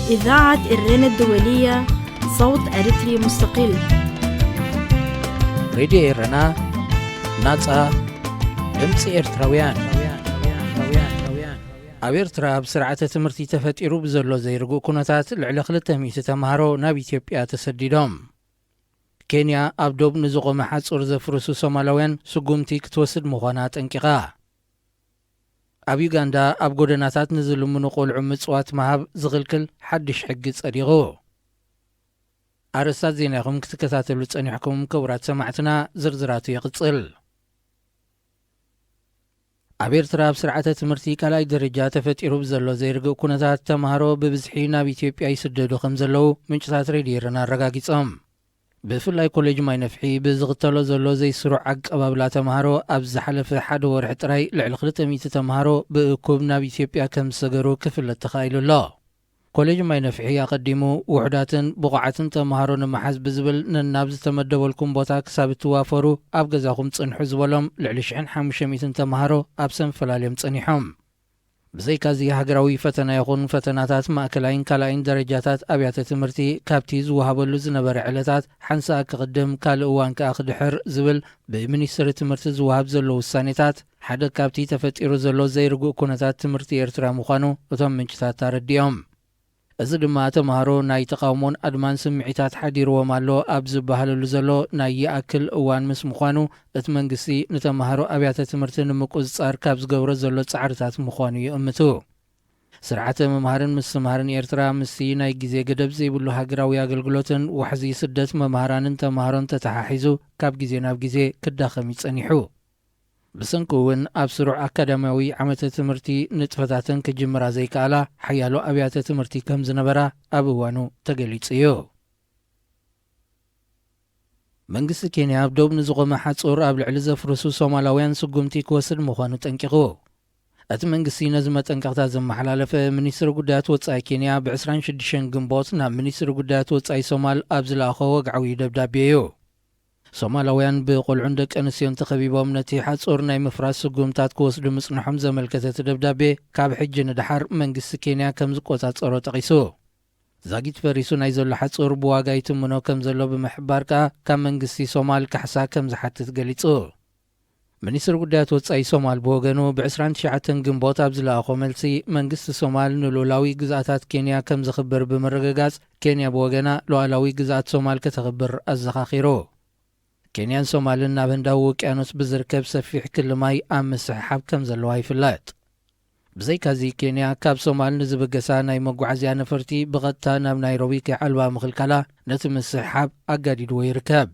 إذاعة إرينا الدولية، صوت أريتري مستقل. ሬድዮ ኤረና፣ ናጻ ድምጺ ኤርትራውያን። ኣብ ኤርትራ ኣብ ስርዓተ ትምህርቲ ተፈጢሩ ብዘሎ ዘይርጉእ ኩነታት ልዕሊ ክልተ ሚእቲ ተማሃሮ ናብ ኢትዮጵያ ተሰዲዶም። ኬንያ ኣብ ዶብ ንዝቖመ ሓጹር ዘፍርሱ ሶማላውያን ስጉምቲ ክትወስድ ምዃና ኣጠንቂቓ። ኣብ ዩጋንዳ ኣብ ጎደናታት ንዝልምኑ ቆልዑ ምጽዋት ምሃብ ዝኽልክል ሓድሽ ሕጊ ጸዲቑ። ኣርእስታት ዜና ኢኹም ክትከታተሉ ጸኒሕኩም ክቡራት ሰማዕትና፣ ዝርዝራቱ ይቕጽል። ኣብ ኤርትራ ኣብ ስርዓተ ትምህርቲ ካልኣይ ደረጃ ተፈጢሩ ብዘሎ ዘይርግእ ኩነታት ተማሃሮ ብብዝሒ ናብ ኢትዮጵያ ይስደዱ ከም ዘለዉ ምንጭታት ሬድዮ ኤረና ኣረጋጊጾም። ብፍላይ ኮሌጅ ማይ ነፍሒ ብዝኽተሎ ዘሎ ዘይስሩዕ ኣቀባብላ ተማሃሮ ኣብ ዝሓለፈ ሓደ ወርሒ ጥራይ ልዕሊ ክልተ ሚእቲ ተማሃሮ ብእኩብ ናብ ኢትዮጵያ ከም ዝሰገሩ ክፍለጥ ተኻኢሉ ኣሎ። ኮሌጅ ማይ ነፍሒ ኣቐዲሙ ውሑዳትን ብቑዓትን ተማሃሮ ንምሓዝ ብዝብል ነናብ ዝተመደበልኩም ቦታ ክሳብ እትዋፈሩ ኣብ ገዛኹም ጽንሑ ዝበሎም ልዕሊ ሽሕን ሓሙሽተ ሚእትን ተማሃሮ ኣብ ሰንፈላልዮም ጸኒሖም። ብዘይካዚ ሃገራዊ ፈተና ይኹን ፈተናታት ማእከላይን ካልኣይን ደረጃታት ኣብያተ ትምህርቲ ካብቲ ዝወሃበሉ ዝነበረ ዕለታት ሓንሳእ ክቕድም ካልእ እዋን ከኣ ክድሕር ዝብል ብሚኒስትሪ ትምህርቲ ዝወሃብ ዘሎ ውሳኔታት ሓደ ካብቲ ተፈጢሩ ዘሎ ዘይርጉእ ኩነታት ትምህርቲ ኤርትራ ምዃኑ እቶም ምንጭታት ኣረዲኦም። እዚ ድማ ተምሃሮ ናይ ተቓውሞን ኣድማን ስምዒታት ሓዲርዎም ኣሎ ኣብ ዝበሃለሉ ዘሎ ናይ ይኣክል እዋን ምስ ምዃኑ እቲ መንግስቲ ንተምሃሮ ኣብያተ ትምህርቲ ንምቁጽጻር ካብ ዝገብሮ ዘሎ ጻዕርታት ምዃኑ ይእምቱ። ስርዓተ ምምሃርን ምስትምሃርን ኤርትራ ምስቲ ናይ ግዜ ገደብ ዘይብሉ ሃገራዊ ኣገልግሎትን ዋሕዚ ስደት መምሃራንን ተምሃሮን ተተሓሒዙ ካብ ግዜ ናብ ግዜ ክዳኸም ይጸኒሑ። ብሰንኩ እውን ኣብ ስሩዕ ኣካዳሚያዊ ዓመተ ትምህርቲ ንጥፈታተን ክጅምራ ዘይከኣላ ሓያሎ ኣብያተ ትምህርቲ ከም ዝነበራ ኣብ እዋኑ ተገሊጹ እዩ። መንግስቲ ኬንያ ኣብ ዶብ ንዝቖመ ሓጹር ኣብ ልዕሊ ዘፍርሱ ሶማላውያን ስጉምቲ ክወስድ ምዃኑ ጠንቂቑ። እቲ መንግስቲ ነዚ መጠንቀቕታ ዘመሓላለፈ ሚኒስትሪ ጉዳያት ወጻኢ ኬንያ ብ ዕስራን ሽዱሽተን ግንቦት ናብ ሚኒስትሪ ጉዳያት ወጻኢ ሶማል ኣብ ዝለኣኾ ወግዓዊ ደብዳቤ እዩ። ሶማላውያን ብቆልዑን ደቂ ኣንስትዮን ተኸቢቦም ነቲ ሓጹር ናይ ምፍራስ ስጉምታት ክወስዱ ምጽንሖም ዘመልከተ እቲ ደብዳቤ ካብ ሕጂ ንደሓር መንግስቲ ኬንያ ከም ዝቆጻጸሮ ጠቒሱ። ዛጊት ፈሪሱ ናይ ዘሎ ሓጹር ብዋጋ ይትምኖ ከም ዘሎ ብምሕባር ከኣ ካብ መንግስቲ ሶማል ካሕሳ ከም ዝሓትት ገሊጹ። ሚኒስትሪ ጉዳያት ወጻኢ ሶማል ብወገኑ ብ ዕስራን ትሽዓተን ግንቦት ኣብ ዝለኣኾ መልሲ መንግስቲ ሶማል ንልኡላዊ ግዝኣታት ኬንያ ከም ዘኽብር ብምርግጋጽ ኬንያ ብወገና ሉኣላዊ ግዝኣት ሶማል ከተኽብር ኣዘኻኺሩ። ኬንያን ሶማልን ናብ ህንዳዊ ውቅያኖስ ብዝርከብ ሰፊሕ ክሊ ማይ ኣብ ምስሕሓብ ከም ዘለዋ ይፍለጥ። ብዘይካዚ ኬንያ ካብ ሶማል ንዝብገሳ ናይ መጓዓዝያ ነፈርቲ ብቐጥታ ናብ ናይሮቢ ከይዓልባ ምኽልካላ ነቲ ምስሕሓብ ኣጋዲድዎ ይርከብ።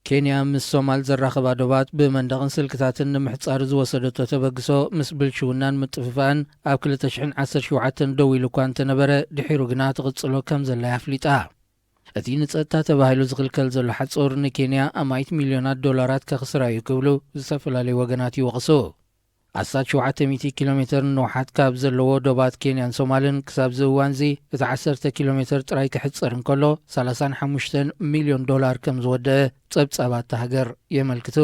ኬንያ ምስ ሶማል ዘራኽባ ዶባት ብመንደቕን ስልክታትን ንምሕጻር ዝወሰደቶ ተበግሶ ምስ ብልሽውናን ምጥፍፋእን ኣብ ክልተ ሽሕን ዓሰርተ ሸውዓተን ደው ኢሉ እኳ እንተነበረ ድሒሩ ግና ትቕጽሎ ከም ዘላ ኣፍሊጣ። እቲ ንጸጥታ ተባሂሉ ዝኽልከል ዘሎ ሓጹር ንኬንያ ኣማኢት ሚልዮናት ዶላራት ከኽስራ እዩ ክብሉ ዝተፈላለዩ ወገናት ይወቕሱ። ኣስታት ሸውዓተ ሚእቲ ኪሎ ሜተር ንውሓት ካብ ዘለዎ ዶባት ኬንያን ሶማልን ክሳብ እዚ እዋንዚ እቲ ዓሰርተ ኪሎ ሜተር ጥራይ ክሕጸር እንከሎ ሰላሳን ሓሙሽተን ሚልዮን ዶላር ከም ዝወደአ ጸብጻባት እታ ሃገር የመልክቱ።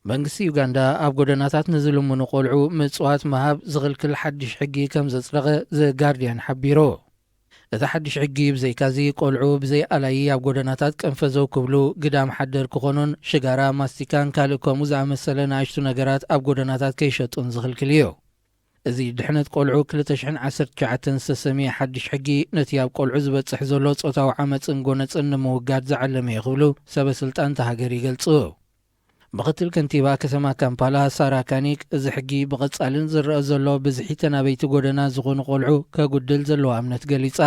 መንግስቲ ዩጋንዳ ኣብ ጎደናታት ንዝልምኑ ቆልዑ ምጽዋት ምሃብ ዝኽልክል ሓድሽ ሕጊ ከም ዘጽደቐ ዘ ጋርድያን ሓቢሩ። እቲ ሓድሽ ሕጊ ብዘይካዚ ቆልዑ ብዘይ ኣላዪ ኣብ ጎደናታት ቀንፈዘው ክብሉ፣ ግዳም ሓደር ክኾኑን ሽጋራ፣ ማስቲካን ካልእ ከምኡ ዝኣመሰለ ንኣሽቱ ነገራት ኣብ ጎደናታት ከይሸጡን ዝኽልክል እዩ። እዚ ድሕነት ቆልዑ ክልተ ሽሕን ዓሰርተ ትሽዓተን ዝተሰምየ ሓድሽ ሕጊ ነቲ ኣብ ቆልዑ ዝበጽሕ ዘሎ ጾታዊ ዓመጽን ጎነጽን ንምውጋድ ዝዓለመ እዩ ክብሉ ሰበ ስልጣን እታ ሃገር ይገልጹ። ምኽትል ከንቲባ ከተማ ካምፓላ ሳራ ካኒክ እዚ ሕጊ ብቐጻልን ዝረኣ ዘሎ ብዝሒ ተናበይቲ ጎደና ዝኾኑ ቆልዑ ከጉድል ዘለዋ እምነት ገሊጻ።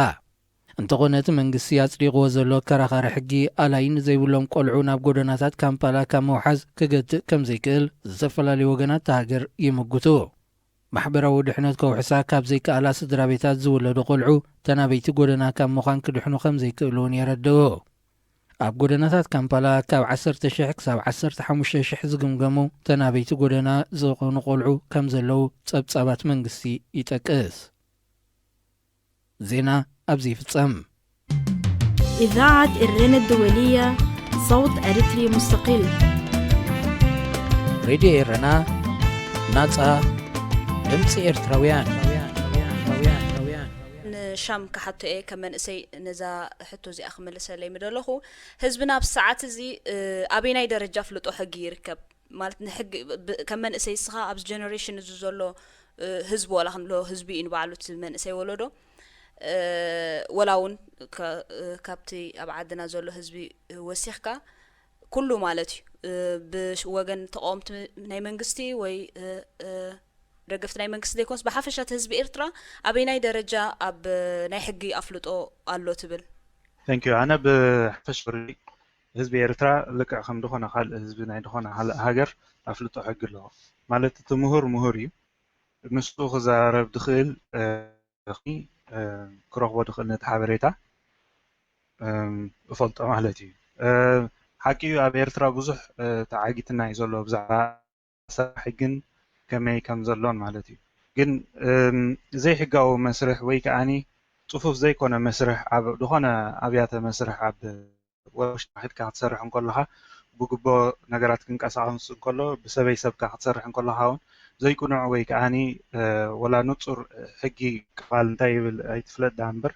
እንተኾነ እቲ መንግስቲ ኣጽዲቕዎ ዘሎ ኣከራኻሪ ሕጊ ኣላይ ንዘይብሎም ቆልዑ ናብ ጎደናታት ካምፓላ ካብ ምውሓዝ ክገትእ ከም ዘይክእል ዝተፈላለዩ ወገናት እታ ሃገር ይምጉቱ። ማሕበራዊ ድሕነት ከውሕሳ ካብ ዘይከኣላ ስድራ ቤታት ዝውለዱ ቆልዑ ተናበይቲ ጎደና ካብ ምዃን ክድሕኑ ከም ዘይክእሉ እውን የረድኡ። ኣብ ጎደናታት ካምፓላ ካብ ዓሰርተ ሽሕ ክሳብ ዓሰርተ ሓሙሽተ ሽሕ ዝግምገሙ ተናበይቲ ጎደና ዝኾኑ ቆልዑ ከም ዘለዉ ጸብጻባት መንግስቲ ይጠቅስ። ዜና ኣብዚ ይፍጸም። إذاعة إرينا الدولية، صوت أريتري مستقل. ሬድዮ ኤረና፣ ናጻ ድምጺ ኤርትራውያን። ሻም ክሓቶ እየ ከም መንእሰይ ነዛ ሕቶ እዚኣ ክምልሰለይ ምደለኹ። ህዝብና ኣብዚ ሰዓት እዚ፣ እ፣ ኣበየናይ ደረጃ ኣፍልጦ ሕጊ ይርከብ? ማለት ንሕጊ ብ-፣ ከም መንእሰይ እስኻ ኣብዚ ጀነሬሽን እዚ ዘሎ፣ እ፣ ህዝቢ ዋላ ክንብሎ ህዝቢ እዩ ንባዕሉ እቲ መንእሰይ ወለዶ። እ፣ ወላ እውን ከ-፣ እ፣ ካብቲ ኣብ ዓድና ዘሎ ህዝቢ ወሲኽካ ኩሉ ማለት እዩ። እ፣ ብወገን ተቃወምቲ ናይ መንግስቲ ወይ፣ እ፣ እ፣ ደገፍቲ ናይ መንግስቲ ዘይኮንስ ብሓፈሻ እቲ ህዝቢ ኤርትራ ኣበየናይ ደረጃ ኣብ ናይ ሕጊ ኣፍልጦ ኣሎ ትብል? Thank you። ኣነ ብሓፈሻ ህዝቢ ኤርትራ ልክዕ ከም ዝኾነ ካልእ ህዝቢ ናይ ዝኾነ ካልእ ሃገር ኣፍልጦ ሕጊ ኣለዎ። ማለት እቲ ምሁር ምሁር እዩ። ንሱ ክዛረብ ድኽእል፣ እ፣ እ፣ ክረኽቦ ድኽእል ነቲ ሓበሬታ፣ እም፣ እፈልጦ ማለት እዩ። እ፣ ሓቂ እዩ ኣብ ኤርትራ ብዙሕ፣ እ፣ ተዓጊትና እዩ ዘሎ ብዛዕባ ኣሰራርሓ ሕግን ከመይ ከም ዘሎን ማለት እዩ። ግን፣ እም፣ ዘይሕጋዊ መስርሕ ወይ ከኣኒ ጽፉፍ ዘይኮነ መስርሕ ኣብ ዝኾነ ኣብያተ መስርሕ ኣብ ወላ ውሽጢ ኺድካ ክትሰርሕ እንከለኻ ብግቦ ነገራት ክንቀሳቐስ እንከሎ ብሰበይ ሰብካ ክትሰርሕ እንከለኻ እውን ዘይቅኑዕ ወይ ከኣኒ፣ እ፣ ወላ ንጹር ሕጊ ክፋል እንታይ ይብል ኣይትፍለጥ ደኣ እምበር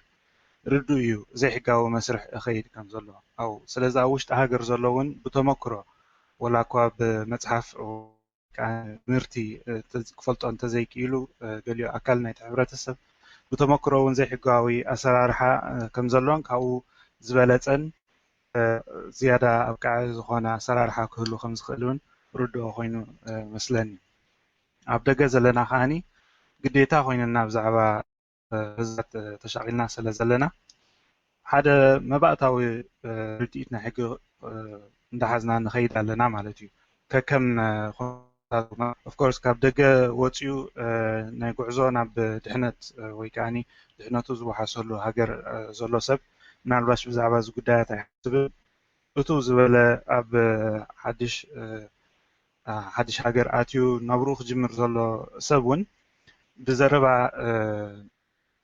ርዱእ እዩ ዘይሕጋዊ መስርሕ እኸይድ ከም ዘሎ። ኣው ስለዚ ኣብ ውሽጢ ሃገር ዘሎ እውን ብተመክሮ ወላ እኳ ብመጽሓፍ ከኣ ትምህርቲ፣ እ፣ ተዝ-፣ ክፈልጦ እንተዘይክኢሉ፣ እ፣ ገሊኡ ኣካል ናይቲ ሕብረተሰብ ብተመክሮ እውን ዘይሕጋዊ ኣሰራርሓ፣ እ፣ ከም ዘሎን ካብኡ ዝበለጸን፣ እ፣ ዝያዳ ኣብቃዒ ዝኾነ ኣሰራርሓ ክህሉ ከም ዝኽእል እውን ርዱእ ኮይኑ፣ እ፣ መስለኒ። ኣብ ደገ ዘለና ከኣኒ ግዴታ ኮይኑና ብዛዕባ፣ እ፣ ህዝብታት፣ እ፣ ተሻቒልና ስለ ዘለና ሓደ መባእታዊ፣ እ፣ ርድኢት ናይ ሕጊ፣ እ፣ እንዳሓዝና ንኸይድ ኣለና ማለት እዩ። ከከም፣ እ፣ ኩነታቱ፣ of course ካብ ደገ ወፂኡ፣ እ፣ ናይ ጉዕዞ ናብ ድሕነት፣ እ፣ ወይ ከኣኒ ድሕነቱ ዝወሓሰሉ ሃገር፣ እ፣ ዘሎ ሰብ ምናልባሽ ብዛዕባ እዚ ጉዳያት ኣይሓስብን። እትው ዝበለ ኣብ፣ እ፣ ሓድሽ፣ እ፣ እ፣ ሓድሽ ሃገር ኣትዩ ናብርኡ ክጅምር ዘሎ ሰብ እውን ብዘረባ፣ እ፣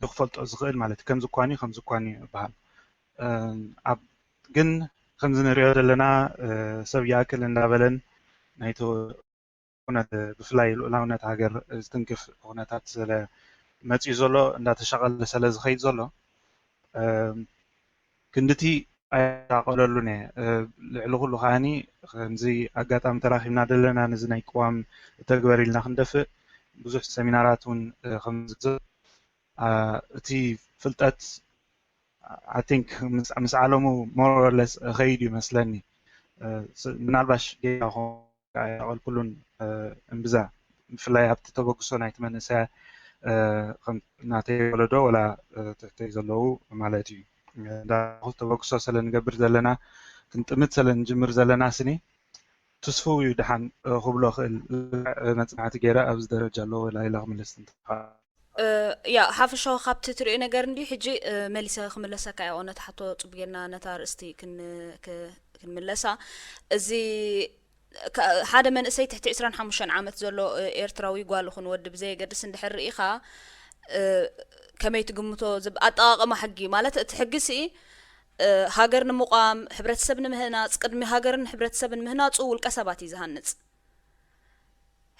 ክፈልጦ ዝኽእል ማለት እዩ። ከምዚ እኳ እዩ፣ ከምዚ እኳ እዩ ይበሃል። እ፣ ኣብ፣ ግን ከምዚ ንሪኦ ዘለና፣ እ፣ ሰብ ይኣክል እንዳበለን ናይቲ ኩነት ብፍላይ ልኡላውነት ሃገር ዝትንክፍ ኩነታት ስለ መፂኡ ዘሎ እንዳተሻቐለ ስለ ዝኸይድ ዘሎ፣ እ፣ ክንድቲ ኣይሻቐለሉን እየ። እ፣ ልዕሊ ኩሉ ከኣኒ ከምዚ ኣጋጣሚ ተራኺብና ዘለና ነዚ ናይ ቅዋም እተግበር ኢልና ክንደፍእ ብዙሕ ሰሚናራት እውን፣ እ፣ ከም ዝግዘብ፣ እ፣ እቲ ፍልጠት I think ምስ፣ ምስ ዓለሙ more or less ኸይድ እዩ መስለኒ። እ፣ ስ-፣ ምናልባሽ ጌጋ ክኸውን ከኣ ኣይሻቐልኩሉን፣ እ፣ እምብዛ ብፍላይ ኣብቲ ተበግሶ ናይቲ መንእሰያት፣ እ፣ ከም ናተይ ወለዶ ወላ፣ እ፣ ትሕተይ ዘለዉ ማለት እዩ። እ፣ እንዳኹ ተበግሶ ስለ ንገብር ዘለና ክንጥምት ስለ ንጅምር ዘለና ስኒ ትስፍው እዩ ደሓን፣ እ፣ ክብሎ ክእል። እ፣ መጽናዕቲ ገይረ ኣብዚ ደረጃ ኣለዎ ወላ ኢለ ክምልስ እንተኾነ። እ፣ ያ ሓፈሻዊ ካብቲ ትሪኦ ነገር እንዲ ሕጂ፣ እ፣ መሊሰ ክምለሰካ እየ። ነታ ሕቶ ጽቡቅ ጌርና ነታ ኣርእስቲ ክን-፣ ክ-፣ ክንምለሳ። እዚ ከ-፣ ሓደ መንእሰይ ትሕቲ ዕስራን ሓሙሽተን ዓመት ዘሎ፣ እ፣ ኤርትራዊ ጓል ይኹን ወዲ ብዘየገድስ እንድሕር ርኢኻ፣ እ፣ ከመይ ትግምቶ ዝብ-፣ ኣጠቓቕማ ሕጊ ማለት እቲ ሕጊ ሲ፣ እ፣ ሃገር ንምቋም፣ ሕብረተሰብ ንምህናጽ፣ ቅድሚ ሃገርን ሕብረተሰብን ምህናጹ ውልቀ ሰባት እዩ ዝሃንጽ።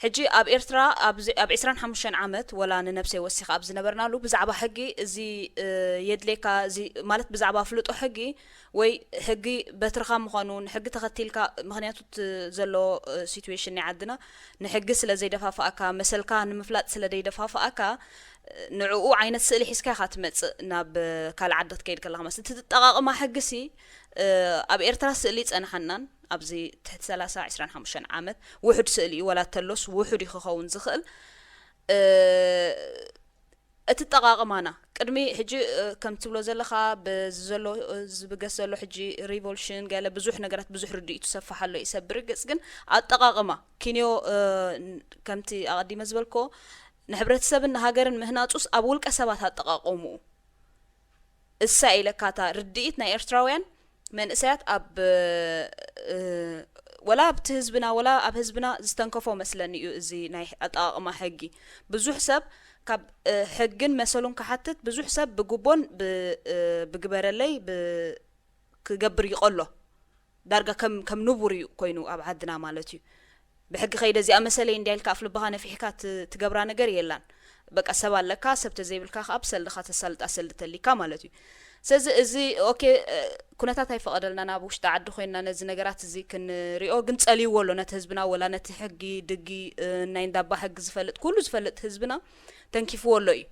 ሕጂ ኣብ ኤርትራ ኣብዚ፣ ኣብ ዕስራን ሓሙሽተን ዓመት ወላ ንነብሰይ ወሲኻ ኣብ ዝነበርናሉ ብዛዕባ ሕጊ እዚ፣ እ፣ የድልየካ፣ እዚ ማለት ብዛዕባ ኣፍልጦ ሕጊ ወይ ሕጊ በትርኻ ምዃኑ ንሕጊ ተኸቲልካ፣ ምኽንያቱ እቲ ዘሎ፣ እ፣ ሲትዌሽን ናይ ዓድና ንሕጊ ስለ ዘይደፋፍኣካ፣ መሰልካ ንምፍላጥ ስለ ዘይደፋፍኣካ፣ እ፣ ንዕኡ ዓይነት ስእሊ ሒዝካ ኢኻ ትመጽእ ናብ፣ እ፣ ካልእ ዓዲ ክትከይድ ከለኻ ማለት። እቲ ኣጠቓቕማ ሕጊ ሲ፣ እ፣ ኣብ ኤርትራ ስእሊ ይጸንሓናን ኣብዚ ትሕቲ ሰላሳ፣ ዕስራን ሓሙሽተን ዓመት ውሑድ ስእሊ እዩ፣ ወላ ተሎስ ውሑድ እዩ ክኸውን ዝኽእል። እ፣ እቲ ኣጠቓቕማና ቅድሚ ሕጂ፣ እ፣ ከም ትብሎ ዘለኻ በዚ ዘሎ፣ እ፣ ዝብገስ ዘሎ ሕጂ ሪቮሉሽን ገለ ብዙሕ ነገራት ብዙሕ ርድኢቱ ሰፍሕ ኣሎ እዩ ሰብ ብርግጽ፣ ግን ኣጠቓቕማ ኪንዮ፣ እ፣ ን-፣ ከምቲ ኣቐዲመ ዝበልኮ ንሕብረተሰብን ንሃገርን ምህናጹስ ኣብ ውልቀ ሰባት ኣጠቓቕምኡ እሳ ኢለካ እታ ርድኢት ናይ ኤርትራውያን መንእሰያት ኣብ፣ እ፣ ወላ ኣብቲ ህዝብና ወላ ኣብ ህዝብና ዝተንከፎ መስለኒ እዩ እዚ ናይ ኣጠቓቕማ ሕጊ። ብዙሕ ሰብ ካብ፣ እ፣ ሕግን መሰሉን ክሓትት ብዙሕ ሰብ ብጉቦን ብ-፣ እ፣ ብግበረለይ ብ-፣ ክገብር ይቐሎ። ዳርጋ ከም፣ ከም ንቡር እዩ ኮይኑ ኣብ ዓድና ማለት እዩ። ብሕጊ ከይደ እዚኣ መሰለይ እንድያ ኢልካ ኣፍ ልብኻ ነፊሕካ ት-፣ ትገብራ ነገር የላን። በቃ ሰብ ኣለካ፣ ሰብ ተዘይብልካ ከዓ ብሰልድኻ ተሳልጣ ሰልዲ ተሊካ ማለት እዩ። ስለዚ እዚ ኦኬ ኩነታት ኣይፈቐደልና ናብ ውሽጢ ዓዲ ኮይንና ነዚ ነገራት እዚ ክንሪኦ፣ ግን ጸልይዎ ኣሎ ነቲ ህዝብና፣ ወላ ነቲ ሕጊ ድጊ ናይ እንዳባ ሕጊ ዝፈልጥ ኩሉ ዝፈልጥ ህዝብና ተንኪፍዎ ኣሎ እዩ።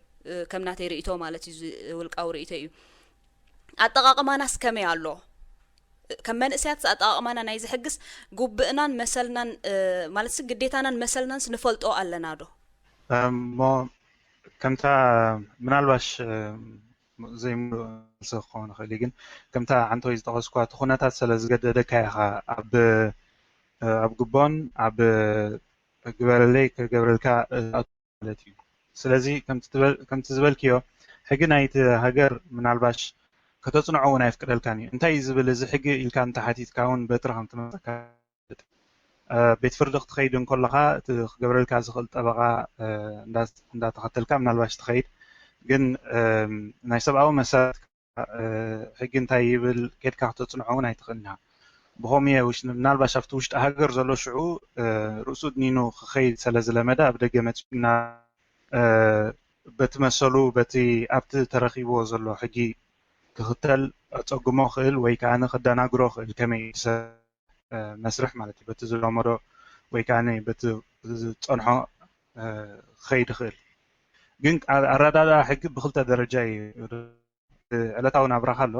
ከም ናተይ ርእቶ ማለት እዩ፣ ውልቃዊ ርእቶ እዩ። ኣጠቓቕማናስ ከመይ ኣሎ? ከም መንእሰያት ኣጠቓቕማና ናይ ዝሕግስ ጉብእናን መሰልናን ማለት ግዴታናን መሰልናንስ ንፈልጦ ኣለና ዶ? እሞ ከምታ ምናልባሽ ዘይምሉእ መልሲ ክኸውን ይኽእል እዩ፣ ግን ከምታ ዓንተወይ ዝጠቐስኳ እቲ ኩነታት ስለ ዝገደደካ ኢኻ ኣብ ኣብ ግቦን ኣብ ግበረለይ ክገብረልካ ማለት እዩ። ስለዚ ከምቲ ዝበልክዮ ሕጊ ናይቲ ሃገር ምናልባሽ ከተፅንዖ እውን ኣይፍቅደልካን እዩ። እንታይ እዩ ዝብል እዚ ሕጊ ኢልካ እንተሓቲትካ እውን በትሪ ከም ትመፀካ ቤት ፍርዲ ክትኸይድ እንከለኻ እቲ ክገብረልካ ዝኽእል ጠበቓ እንዳተኸተልካ ምናልባሽ ትኸይድ፣ ግን ናይ ሰብኣዊ መሰላት ሕጊ እንታይ ይብል ኬድካ ክተፅንዖ እውን ኣይትኽእልን ኢኻ። ብኸምኡ ምናልባሽ ኣብቲ ውሽጢ ሃገር ዘሎ ሽዑ ርእሱ ድኒኑ ክኸይድ ስለ ዝለመደ ኣብ ደገ መፂኡ በቲ መሰሉ በቲ ኣብቲ ተረኺብዎ ዘሎ ሕጊ ክኽተል ኣፀግሞ ክእል ወይ ከዓ ከደናግሮ ክእል ከመይ መስርሕ ማለት እዩ። በቲ ዝለመዶ ወይ ከዓ በቲ ዝፀንሖ ክኸይድ ይኽእል። ግን ኣረዳድኣ ሕጊ ብክልተ ደረጃ እዩ። ዕለታዊ ናብራኻ ኣሎ፣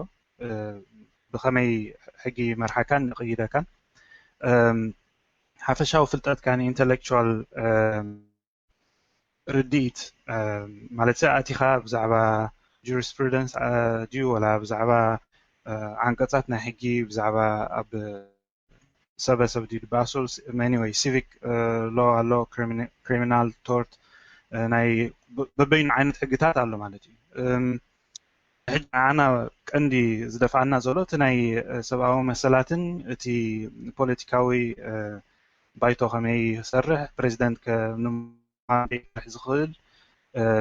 ብኸመይ ሕጊ ይመርሓካን ይቕይደካን። ሓፈሻዊ ፍልጠትካን ኢንተሌክቹዋል ርድኢት ማለት ኣቲኻ ብዛዕባ ጁሪስፕሩደንስ ድዩ ወላ ብዛዕባ ዓንቀፃት ናይ ሕጊ ብዛዕባ ኣብ ሰበ ሰብ ድዩ ዝበሃል ሶል ኤኒወይ ሲቪክ ሎ ኣሎ፣ ክሪሚናል ቶርት፣ ናይ በበይኑ ዓይነት ሕግታት ኣሎ ማለት እዩ። ሕጂ ንዓና ቀንዲ ዝደፍኣና ዘሎ እቲ ናይ ሰብኣዊ መሰላትን እቲ ፖለቲካዊ ባይቶ ከመይ ይሰርሕ፣ ፕሬዚደንት ንምዃን ከመይ ክሰርሕ ዝኽእል፣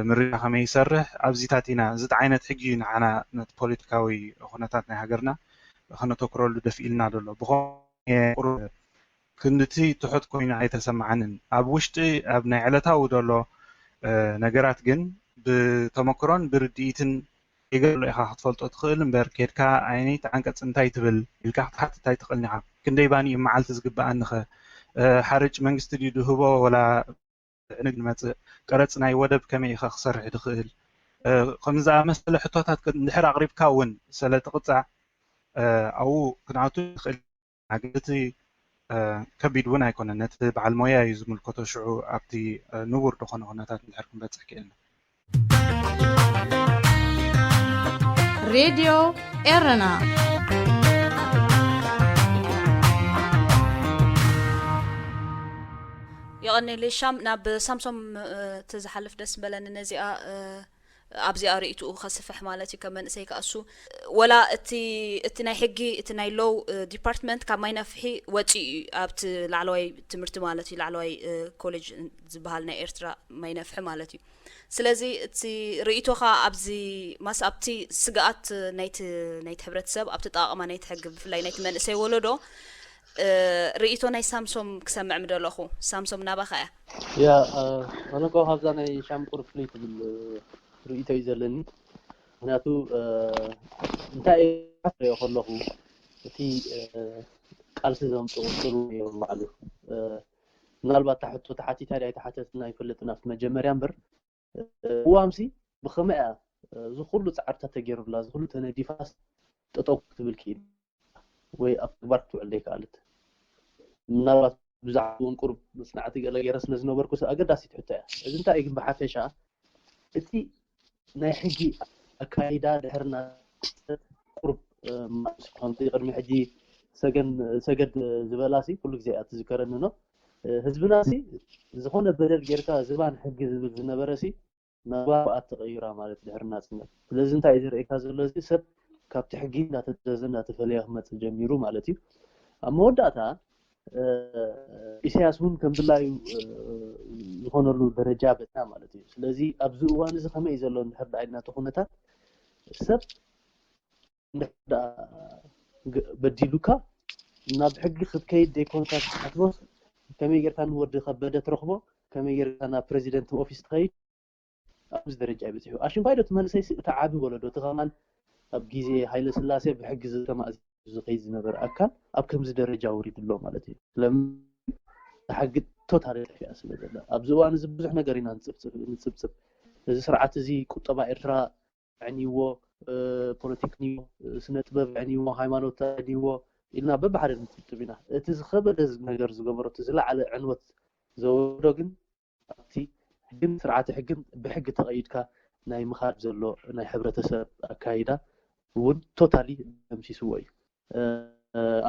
ምርጫ ከመይ ይሰርሕ፣ ኣብዚታት ኢና። እዚ ዓይነት ሕጊ እዩ ንዓና ነቲ ፖለቲካዊ ኩነታት ናይ ሃገርና ከነተኩረሉ ደፊእልና ዘሎ። ብኸምኡ ቁሩብ ክንድቲ ትሑት ኮይኑ ኣይተሰምዓንን። ኣብ ውሽጢ ኣብ ናይ ዕለታዊ ዘሎ ነገራት ግን ብተመክሮን ብርድኢትን ይገሎ ኢኻ ክትፈልጦ ትኽእል እምበር ኬድካ ኣይነይቲ ዓንቀፅ እንታይ ትብል ኢልካ ክትሓትት ኣይትኽእልን ኢኻ። ክንደይ ባኒ እዩ መዓልቲ ዝግበኣኒኸ? ሓርጭ መንግስቲ ድዩ ድህቦ ወላ ዕንግ ንመፅእ? ቀረፅ ናይ ወደብ ከመይ ኢኻ ክሰርሕ ድኽእል? ከም ዝኣመሰለ ሕቶታት እንድሕር ኣቕሪብካ እውን ስለ ትቕፃዕ ኣብኡ ክንኣቱ ይኽእል። ግን እቲ ከቢድ እውን ኣይኮነን። ነቲ በዓል ሞያ እዩ ዝምልከቶ። ሽዑ ኣብቲ ንቡር ዝኾነ ኩነታት እንድሕር ክንበፅሕ ክእልና። ሬድዮ ኤረና የቐኔ ሌሻም ናብ ሳምሶም እቲ ዝሓልፍ ደስ በለኒ ነዚኣ ኣብዚኣ ርእይትኡ ከስፍሕ ማለት እዩ። ከም መንእሰይ ከኣ እሱ ወላ እቲ እቲ ናይ ሕጊ እቲ ናይ ሎው ዲፓርትመንት ካብ ማይ ነፍሒ ወፂኡ እዩ ኣብቲ ላዕለዋይ ትምህርቲ ማለት እዩ ላዕለዋይ ኮሌጅ ዝበሃል ናይ ኤርትራ ማይ ነፍሒ ማለት እዩ። ስለዚ እቲ ርእይቶኻ ኣብዚ ማስ ኣብቲ ስግኣት ናይቲ ናይቲ ሕብረተሰብ ኣብቲ ጠቓቕማ ናይቲ ሕጊ ብፍላይ ናይቲ መንእሰይ ወለዶ ርእይቶ ናይ ሳምሶም ክሰምዕ ምደለኹ። ሳምሶም ናባኻ እያ። ያ ኣነ እኮ ካብዛ ናይ ሻምቁር ፍልይ ትብል ርእይቶ እዩ ዘለኒ። ምክንያቱ እንታይ እየ ክሪኦ ከለኹ እቲ ቃልሲ ዘምፅኡ ጥሩ እዮም ባዕሉ ምናልባት ታሕቶ ተሓቲታ ዳይ ተሓተትና ይፈልጥና ኣብቲ መጀመርያ እምበር እዋምሲ ብኸመይ እያ እዚ ኩሉ ፃዕርታት ተገይሩላ እዚ ኩሉ ተነዲፋስ ጠጠው ክትብል ክኢል ወይ ኣብ ተግባር ክትውዕል ዘይከኣለት ምናልባት ብዛዕባ እውን ቁሩብ መፅናዕቲ ገለ ገይረ ስለ ዝነበርኩ ኣገዳሲት ሕቶ እያ። እዚ እንታይ ግን ብሓፈሻ እቲ ናይ ሕጊ ኣካይዳ ድሕርና ቁሩብ ከምቲ ቅድሚ ሕጂ ሰገን ሰገድ ዝበላ ሲ ኩሉ ግዜ እያ ትዝከረኒ ኖ ህዝብና ሲ ዝኾነ በደል ጌርካ ዝባን ሕጊ ዝብል ዝነበረ ሲ ናብ ባእት ተቐይራ ማለት ድሕሪ ናፅነት። ስለዚ እንታይ እዩ ዘርእየካ ዘሎ እዚ ሰብ ካብቲ ሕጊ እንዳተጠዘዘ እንዳተፈለየ ክመፅእ ጀሚሩ ማለት እዩ። ኣብ መወዳእታ ኢሳያስ እውን ከም ድላዩ ዝኾነሉ ደረጃ በፅና ማለት እዩ። ስለዚ ኣብዚ እዋን እዚ ከመይ እዩ ዘሎ እንድሕር ደኣ ኢልና እቲ ኩነታት ሰብ እንድሕር ደኣ በዲሉካ ናብ ሕጊ ክትከይድ ዘይኮንካ ክትሓትቦስ ከመይ ጌርካ ንወዲ ከበደ ትረኽቦ ከመይ ጌርካ ናብ ፕረዚደንት ኦፊስ ትኸይድ ኣብዚ ደረጃ ይበፅሑ። ኣሽንኳይ ዶ እቲ መንእሰይ እቲ ዓቢ ወለዶ እቲ ከማን ኣብ ግዜ ሃይለ ስላሴ ብሕጊ ዝተማእዘ ዝኸይድ ዝነበረ ኣካል ኣብ ከምዚ ደረጃ ወሪዱ ኣሎ ማለት እዩ። ስለምን ሕጊ ቶታሊ ጠፊኣ ስለ ዘላ ኣብዚ እዋን እዚ ብዙሕ ነገር ኢና ንፅብፅብ። እዚ ስርዓት እዚ ቁጠባ ኤርትራ ዕንይዎ፣ ፖለቲክ ዕንይዎ፣ ስነ ጥበብ ዕንይዎ፣ ሃይማኖት ዕንይዎ ኢልና በብሓደ ንፅብፅብ ኢና። እቲ ዝኸበደ ነገር ዝገበሮ እቲ ዝለዓለ ዕንወት ዘወረዶ ግን ኣብቲ ሕግን ስርዓተ ሕግን ብሕጊ ተቐይድካ ናይ ምኻድ ዘሎ ናይ ሕብረተሰብ ኣካይዳ እውን ቶታሊ ደምሲስዎ እዩ።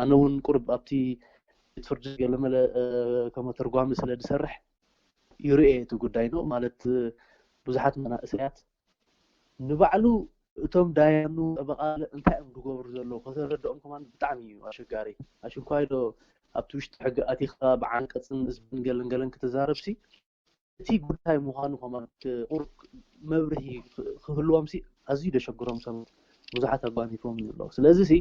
ኣነ እውን ቁርብ ኣብቲ ቤት ፍርዲ ገለመለ ከመተርጓሚ ስለ ዝሰርሕ ይርእየ እቲ ጉዳይ ነው ማለት ብዙሓት መናእሰያት ንባዕሉ እቶም ዳያኑ ጠበቓ እንታይ እዮም ዝገብሩ ዘለዉ ከተረድኦም ከማን ብጣዕሚ እዩ ኣሸጋሪ። ኣሽንኳይ ዶ ኣብቲ ውሽጢ ሕጊ ኣቲኻ ብዓንቀፅን ህዝብን ገለን ገለን ክትዛረብሲ እቲ ጉዳይ ምዃኑ ከማን ቁሩብ መብርሂ ክህልዎም ሲ ኣዝዩ ደሸግሮም ሰባት ብዙሓት ኣጓኒፎም ዘለዉ። ስለዚ ሲ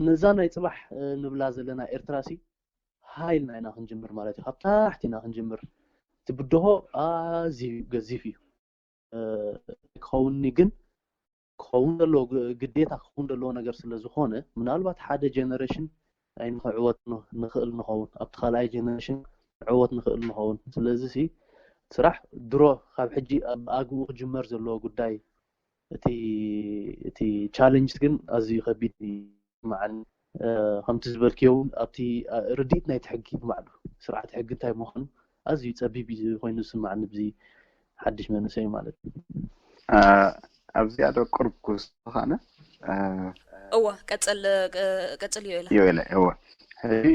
ነዛ ናይ ፅባሕ ንብላ ዘለና ኤርትራ ሲ ሃይልና ኢና ክንጅምር ማለት እዩ። ካብ ታሕቲ ኢና ክንጅምር። እቲ ብድሆ ኣዝዩ ገዚፍ እዩ። ክኸውን ግን ክኸውን ዘለዎ ግዴታ ክኸውን ዘለዎ ነገር ስለ ዝኾነ ምናልባት ሓደ ጀነሬሽን ኣይንክዕወት ንኽእል ንኸውን ኣብቲ ካልኣይ ጀነሬሽን ክዕወት ንኽእል ንኸውን ስለዚ ሲ ስራሕ ድሮ ካብ ሕጂ ኣብ ኣግኡ ክጅመር ዘለዎ ጉዳይ እቲ እቲ ቻለንጅ ግን ኣዝዩ ከቢድ ይስምዓኒ ከምቲ ዝበልክዮ እውን ኣብቲ ርድኢት ናይቲ ሕጊ ንባዕሉ ስርዓት ሕጊ እንታይ ምዃኑ ኣዝዩ ጸቢብ ኮይኑ ዝስምዓኒ ብዚ ሓድሽ መንእሰይ ማለት እዩ። ኣብዚኣ ዶ ቅርብ ክውስኸነ እወ ቀጽል ቀጽል እዩ ኢለ እዮ ኢለ እወ ሕዚ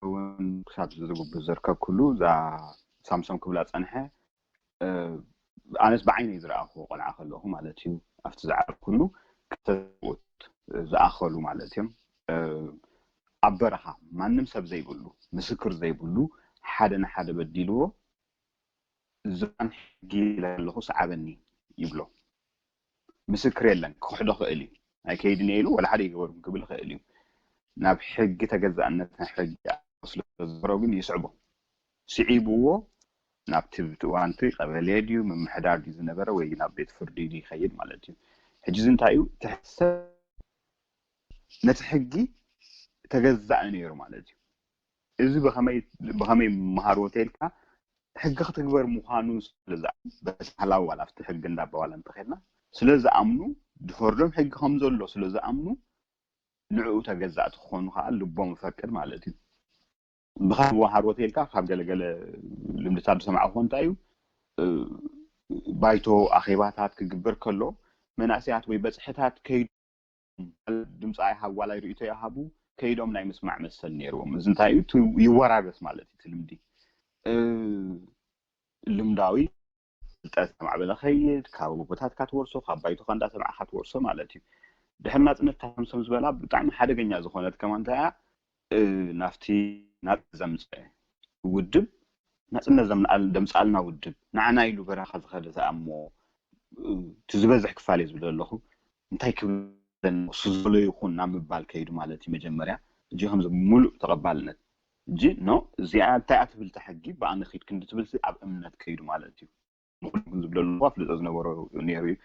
እውን ክሳብ ዝዝግቡ ዝርከብኩሉ እዛ ሳምሶም ክብላ ጸንሐ ኣነስ ብዓይነይ ዝረኣኹዎ ቆልዓ ከለኹ ማለት እዩ ኣብቲ ዝዓበኩሉ ክልተ ሰብኡት ዝኣኸሉ ማለት እዮም ኣብ በረኻ ማንም ሰብ ዘይብሉ ምስክር ዘይብሉ ሓደ ንሓደ በዲልዎ ዝባን ሕጊ ኣለኹ ሰዓበኒ ይብሎ ምስክር የለን ክኽሕዶ ክእል እዩ ኣይከይድን ኢሉ ወላ ሓደ ይገበርኩም ክብል ይኽእል እዩ ናብ ሕጊ ተገዛእነት ናይ ሕጊ ስለ ዝገበሮ ግን ይስዕቦ ስዒብዎ ናብቲ ብትእዋንቲ ቀበሌ ድዩ ምምሕዳር ድዩ ዝነበረ ወይ ናብ ቤት ፍርዲ ድዩ ይኸይድ ማለት እዩ ሕጂ እዚ እንታይ እዩ ትሕሰብ ነቲ ሕጊ ተገዛእ ነይሩ ማለት እዩ እዚ ብኸመይ መሃርዎ ተይልካ ሕጊ ክትግበር ምዃኑ ስለዝኣምኑ በተሳህላዊ ዋላ ኣብቲ ሕጊ እንዳባዋላ እንተኸድና ስለዝኣምኑ ዝፈርዶም ሕጊ ከም ዘሎ ስለዝኣምኑ ንዕኡ ተገዛእቲ ክኾኑ ከዓ ልቦም ይፈቅድ ማለት እዩ ብኻብ ወሃር ሆቴልካ ካብ ገለገለ ልምድታት ዝሰማዕኹ እንታይ እዩ ባይቶ ኣኼባታት ክግበር ከሎ መናእሰያት ወይ በፅሕታት ከይዶም ድምፂ ኣይሃቡ ዋላ ርእቶ ይሃቡ ከይዶም ናይ ምስማዕ መሰል ነይርዎም እዚ እንታይ እዩ ይወራረስ ማለት እዩ ልምዲ ልምዳዊ ፍልጠት ማዕበለ ከይድ ካብ ኣቦታትካ ትወርሶ ካብ ባይቶካ እንዳሰማዕካ ትወርሶ ማለት እዩ ድሕር ናፅነት ታምሶም ዝበላ ብጣዕሚ ሓደገኛ ዝኾነት ከማ እንታይ እያ ናፍቲ ናፅ ዘምፀ ውድብ ናፅነት ዘምፀኣልና ውድብ ንዓና ኢሉ በረኻ ዝኸደ ዝኣሞ እቲ ዝበዝሕ ክፋል እየ ዝብል ዘለኹ እንታይ ክብል እሱ ዘሎ ይኹን ናብ ምባል ከይዱ ማለት እዩ መጀመርያ እጂ ከምዚ ሙሉእ ተቐባልነት እጂ ኖ እዚኣ እንታይ እያ ትብል ሕጊ ብኣነ ኪድ ክንዲ ትብል ኣብ እምነት ከይዱ ማለት እዩ ንኩልኩም ዝብለ ኣለኹ ኣፍልጦ ዝነበሮ ነይሩ እዩ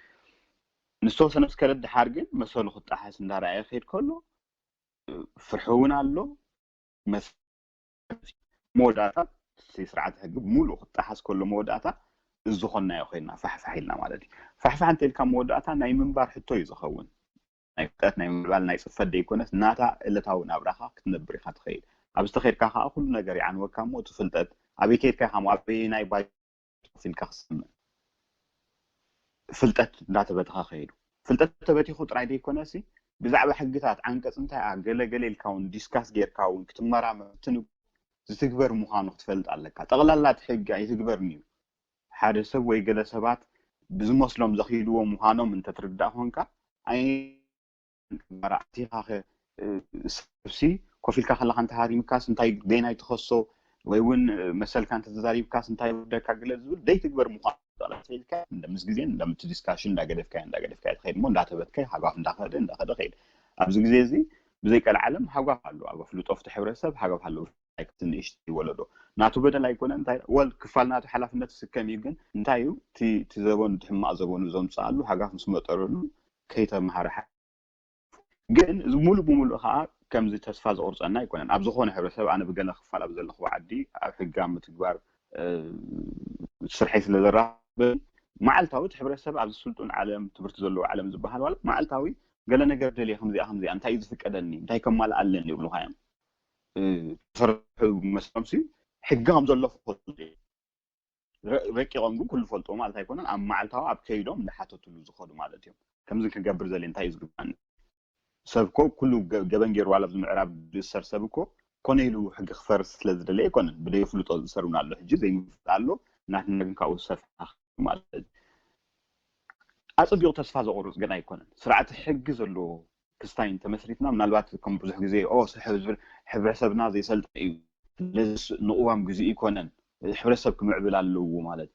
ንዝተወሰነ ምስ ከረድ ድሓር ግን መሰሉ ክጣሓስ እንዳረኣየ ክሄድ ከሎ ፍርሒ እውን ኣሎ መወዳእታ ስርዓት ሕጊ ብሙሉእ ክጣሓስ ከሎ መወዳእታ እዚ ዝኾንናዮ ኮይና ፋሕፋሕ ኢልና ማለት እዩ ፋሕፋሕ እንተልካ መወዳእታ ናይ ምንባር ሕቶ እዩ ዝኸውን ናይ ፍልጠት ናይ ምዕባል ናይ ፅፈት ደይኮነስ ናታ ዕለታዊ ናብራኻ ክትነብር ኢኻ ትኸይድ ኣብ ዝተኸድካ ከዓ ኩሉ ነገር ይዓንወካ እሞ እቲ ፍልጠት ኣበይ ከይድካ ኢኻ ኣበይ ናይ ባይ ኢልካ ክሰምዕ ፍልጠት እንዳተበተኸ ከይዱ ፍልጠት ተበቲኹ ጥራይ ደይኮነ ሲ ብዛዕባ ሕግታት ዓንቀፅ እንታይ ገለገለ ኢልካ እውን ዲስካስ ጌርካ እውን ክትመራመር ትንብ ዝትግበር ምዃኑ ክትፈልጥ ኣለካ ጠቕላላ እቲ ሕጊ ኣይትግበርን እዩ ሓደ ሰብ ወይ ገለ ሰባት ብዝመስሎም ዘኽይድዎ ምዃኖም እንተትርዳእ ኮንካ ኣይ ኣቲኻ ሰብሲ ኮፍ ኢልካ ከለካ እንተሃሪምካስ እንታይ በይናይ ትኸሶ ወይ እውን መሰልካ እንተተዛሪብካስ እንታይ ወደካ ግለ ዝብል ደይትግበር ምኳኑ ጠቕላላ ኢልካ ምስ ግዜን ምስ ዲስካሽን እንዳገደፍካ እንዳገደፍካ ትኸይድ እሞ እንዳተበትካ ሃጓፍ እንዳኸደ እንዳኸደ ከይድ ኣብዚ ግዜ እዚ ብዘይ ቀልዓለም ሃጓፍ ኣሎ ኣብ ኣፍልጦ ፍቲ ሕብረተሰብ ሃጓፍ ኣሎ ኣይኮነን፣ ንእሽተይ ወለዶ ናቱ በደል ኣይኮነን። እንታይ ወል ክፋል ናቱ ሓላፍነት ዝስከም እዩ። ግን እንታይ እዩ እቲ፣ እቲ ዘበኑ፣ እቲ ሕማቕ ዘበኑ ዘምፅኣሉ፣ ሃጋፍ ምስ መጠረሉ ከይተምሃረ ሓ-፣ ግን እዚ ሙሉ ብሙሉ ከዓ ከምዚ ተስፋ ዘቑርፀና ኣይኮነን። ኣብ ዝኾነ ሕብረተሰብ፣ ኣነ ብገለ ክፋል ኣብ ዘለኹ ዓዲ ኣብ ሕጊ ኣብ ምትግባር፣ እ፣ ስርሐይ ስለ ዘራኽበን፣ መዓልታዊ እቲ ሕብረተሰብ ኣብዚ ስልጡን ዓለም፣ ትምህርቲ ዘለዎ ዓለም ዝበሃል ዋላ መዓልታዊ ገለ ነገር ደልየ፣ ከምዚኣ ከምዚኣ እንታይ እዩ ዝፍቀደኒ፣ እንታይ ከማልእ ኣለኒ ይብሉኻ እዮም። እ፣ ዝሰርሑ መስሎም ሲ ሕጊ ከም ዘሎ ክፈልጡ እዮም። ረ-፣ ረቂቖም ግን ኩሉ ፈልጥዎ ማለት ኣይኮነን። ኣብ መዓልታዊ ኣብ ከይዶም እንዳሓተትሉ ዝኸዱ ማለት እዮም። ከምዚ ክገብር ዘለ እንታይ እዩ ዝግባኒ? ሰብ እኮ ኩሉ ገ-፣ ገበን ገይሩ ዋላ ኣብዚ ምዕራብ ዝእሰር ሰብ እኮ ኮነ ኢሉ ሕጊ ክፈርስ ስለ ዝደለየ ኣይኮነን። ብደይ ፍልጦ ዝእሰር እውን ኣሎ፣ ሕጂ ዘይምፍልጥ ኣሎ። ናትና ግን ካብኡ ዝሰፍሐ ማለት እዩ። ኣጸቢቑ ተስፋ ዘቑርጽ ግን ኣይኮነን። ስርዓተ ሕጊ ዘለዎ ክስታይ እንተመስሪትና፣ ምናልባት ከም ብዙሕ ግዜ፣ ኦ፣ ስ-፣ ህዝቢ፣ ሕብረተሰብና ዘይሰልጠነ እዩ፣ ስለዚስ ንቅዋም ግዜኡ ኣይኮነን፣ ሕብረተሰብ ክምዕብል ኣለዎ ማለት።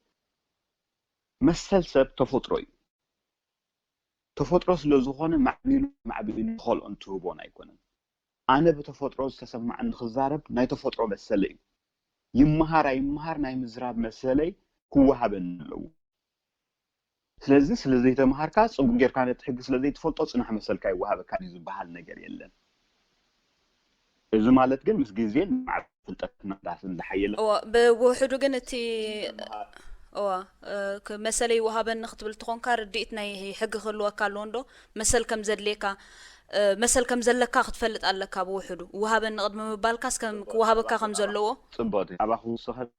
መሰል ሰብ ተፈጥሮ እዩ። ተፈጥሮ ስለ ዝኾነ ማዕቢሉ፣ ማዕቢሉ ንኸልኦን ትህቦን ኣይኮነን። ኣነ ብተፈጥሮ ዝተሰማዓኒ ክዛረብ ናይ ተፈጥሮ መሰለይ እዩ። ይመሃር ኣይመሃር ናይ ምዝራብ መሰለይ ክወሃበኒ ኣለዎ። ስለዚ ስለ ዘይተምሃርካ፣ ጽቡቕ ጌርካ ነቲ ሕጊ ስለ ዘይትፈልጦ ጽናሕ መሰልካ ይወሃበካ እዩ ዝበሃል ነገር የለን። እዚ ማለት ግን ምስ ግዜን ማዕበል ፍልጠትና እንዳ-፣ እንዳሓየለ እዋ፣ ብውሕዱ ግን እቲ፣ እዋ፣ እ፣ ክ-፣ መሰለይ ይወሃበኒ ክትብል ትኾንካ፣ ርድኢት ናይ ሕጊ ክህልወካ ኣለዎ እንዶ፣ መሰል ከም ዘድልየካ፣ እ፣ መሰል ከም ዘለካ ክትፈልጥ ኣለካ። ብውሕዱ ይወሃበኒ ቅድሚ ምባልካስ ከም፣ ክወሃበካ ከም ዘለዎ። ጽቡቕ እዩ። ኣባኹ ዝሰኸ-፣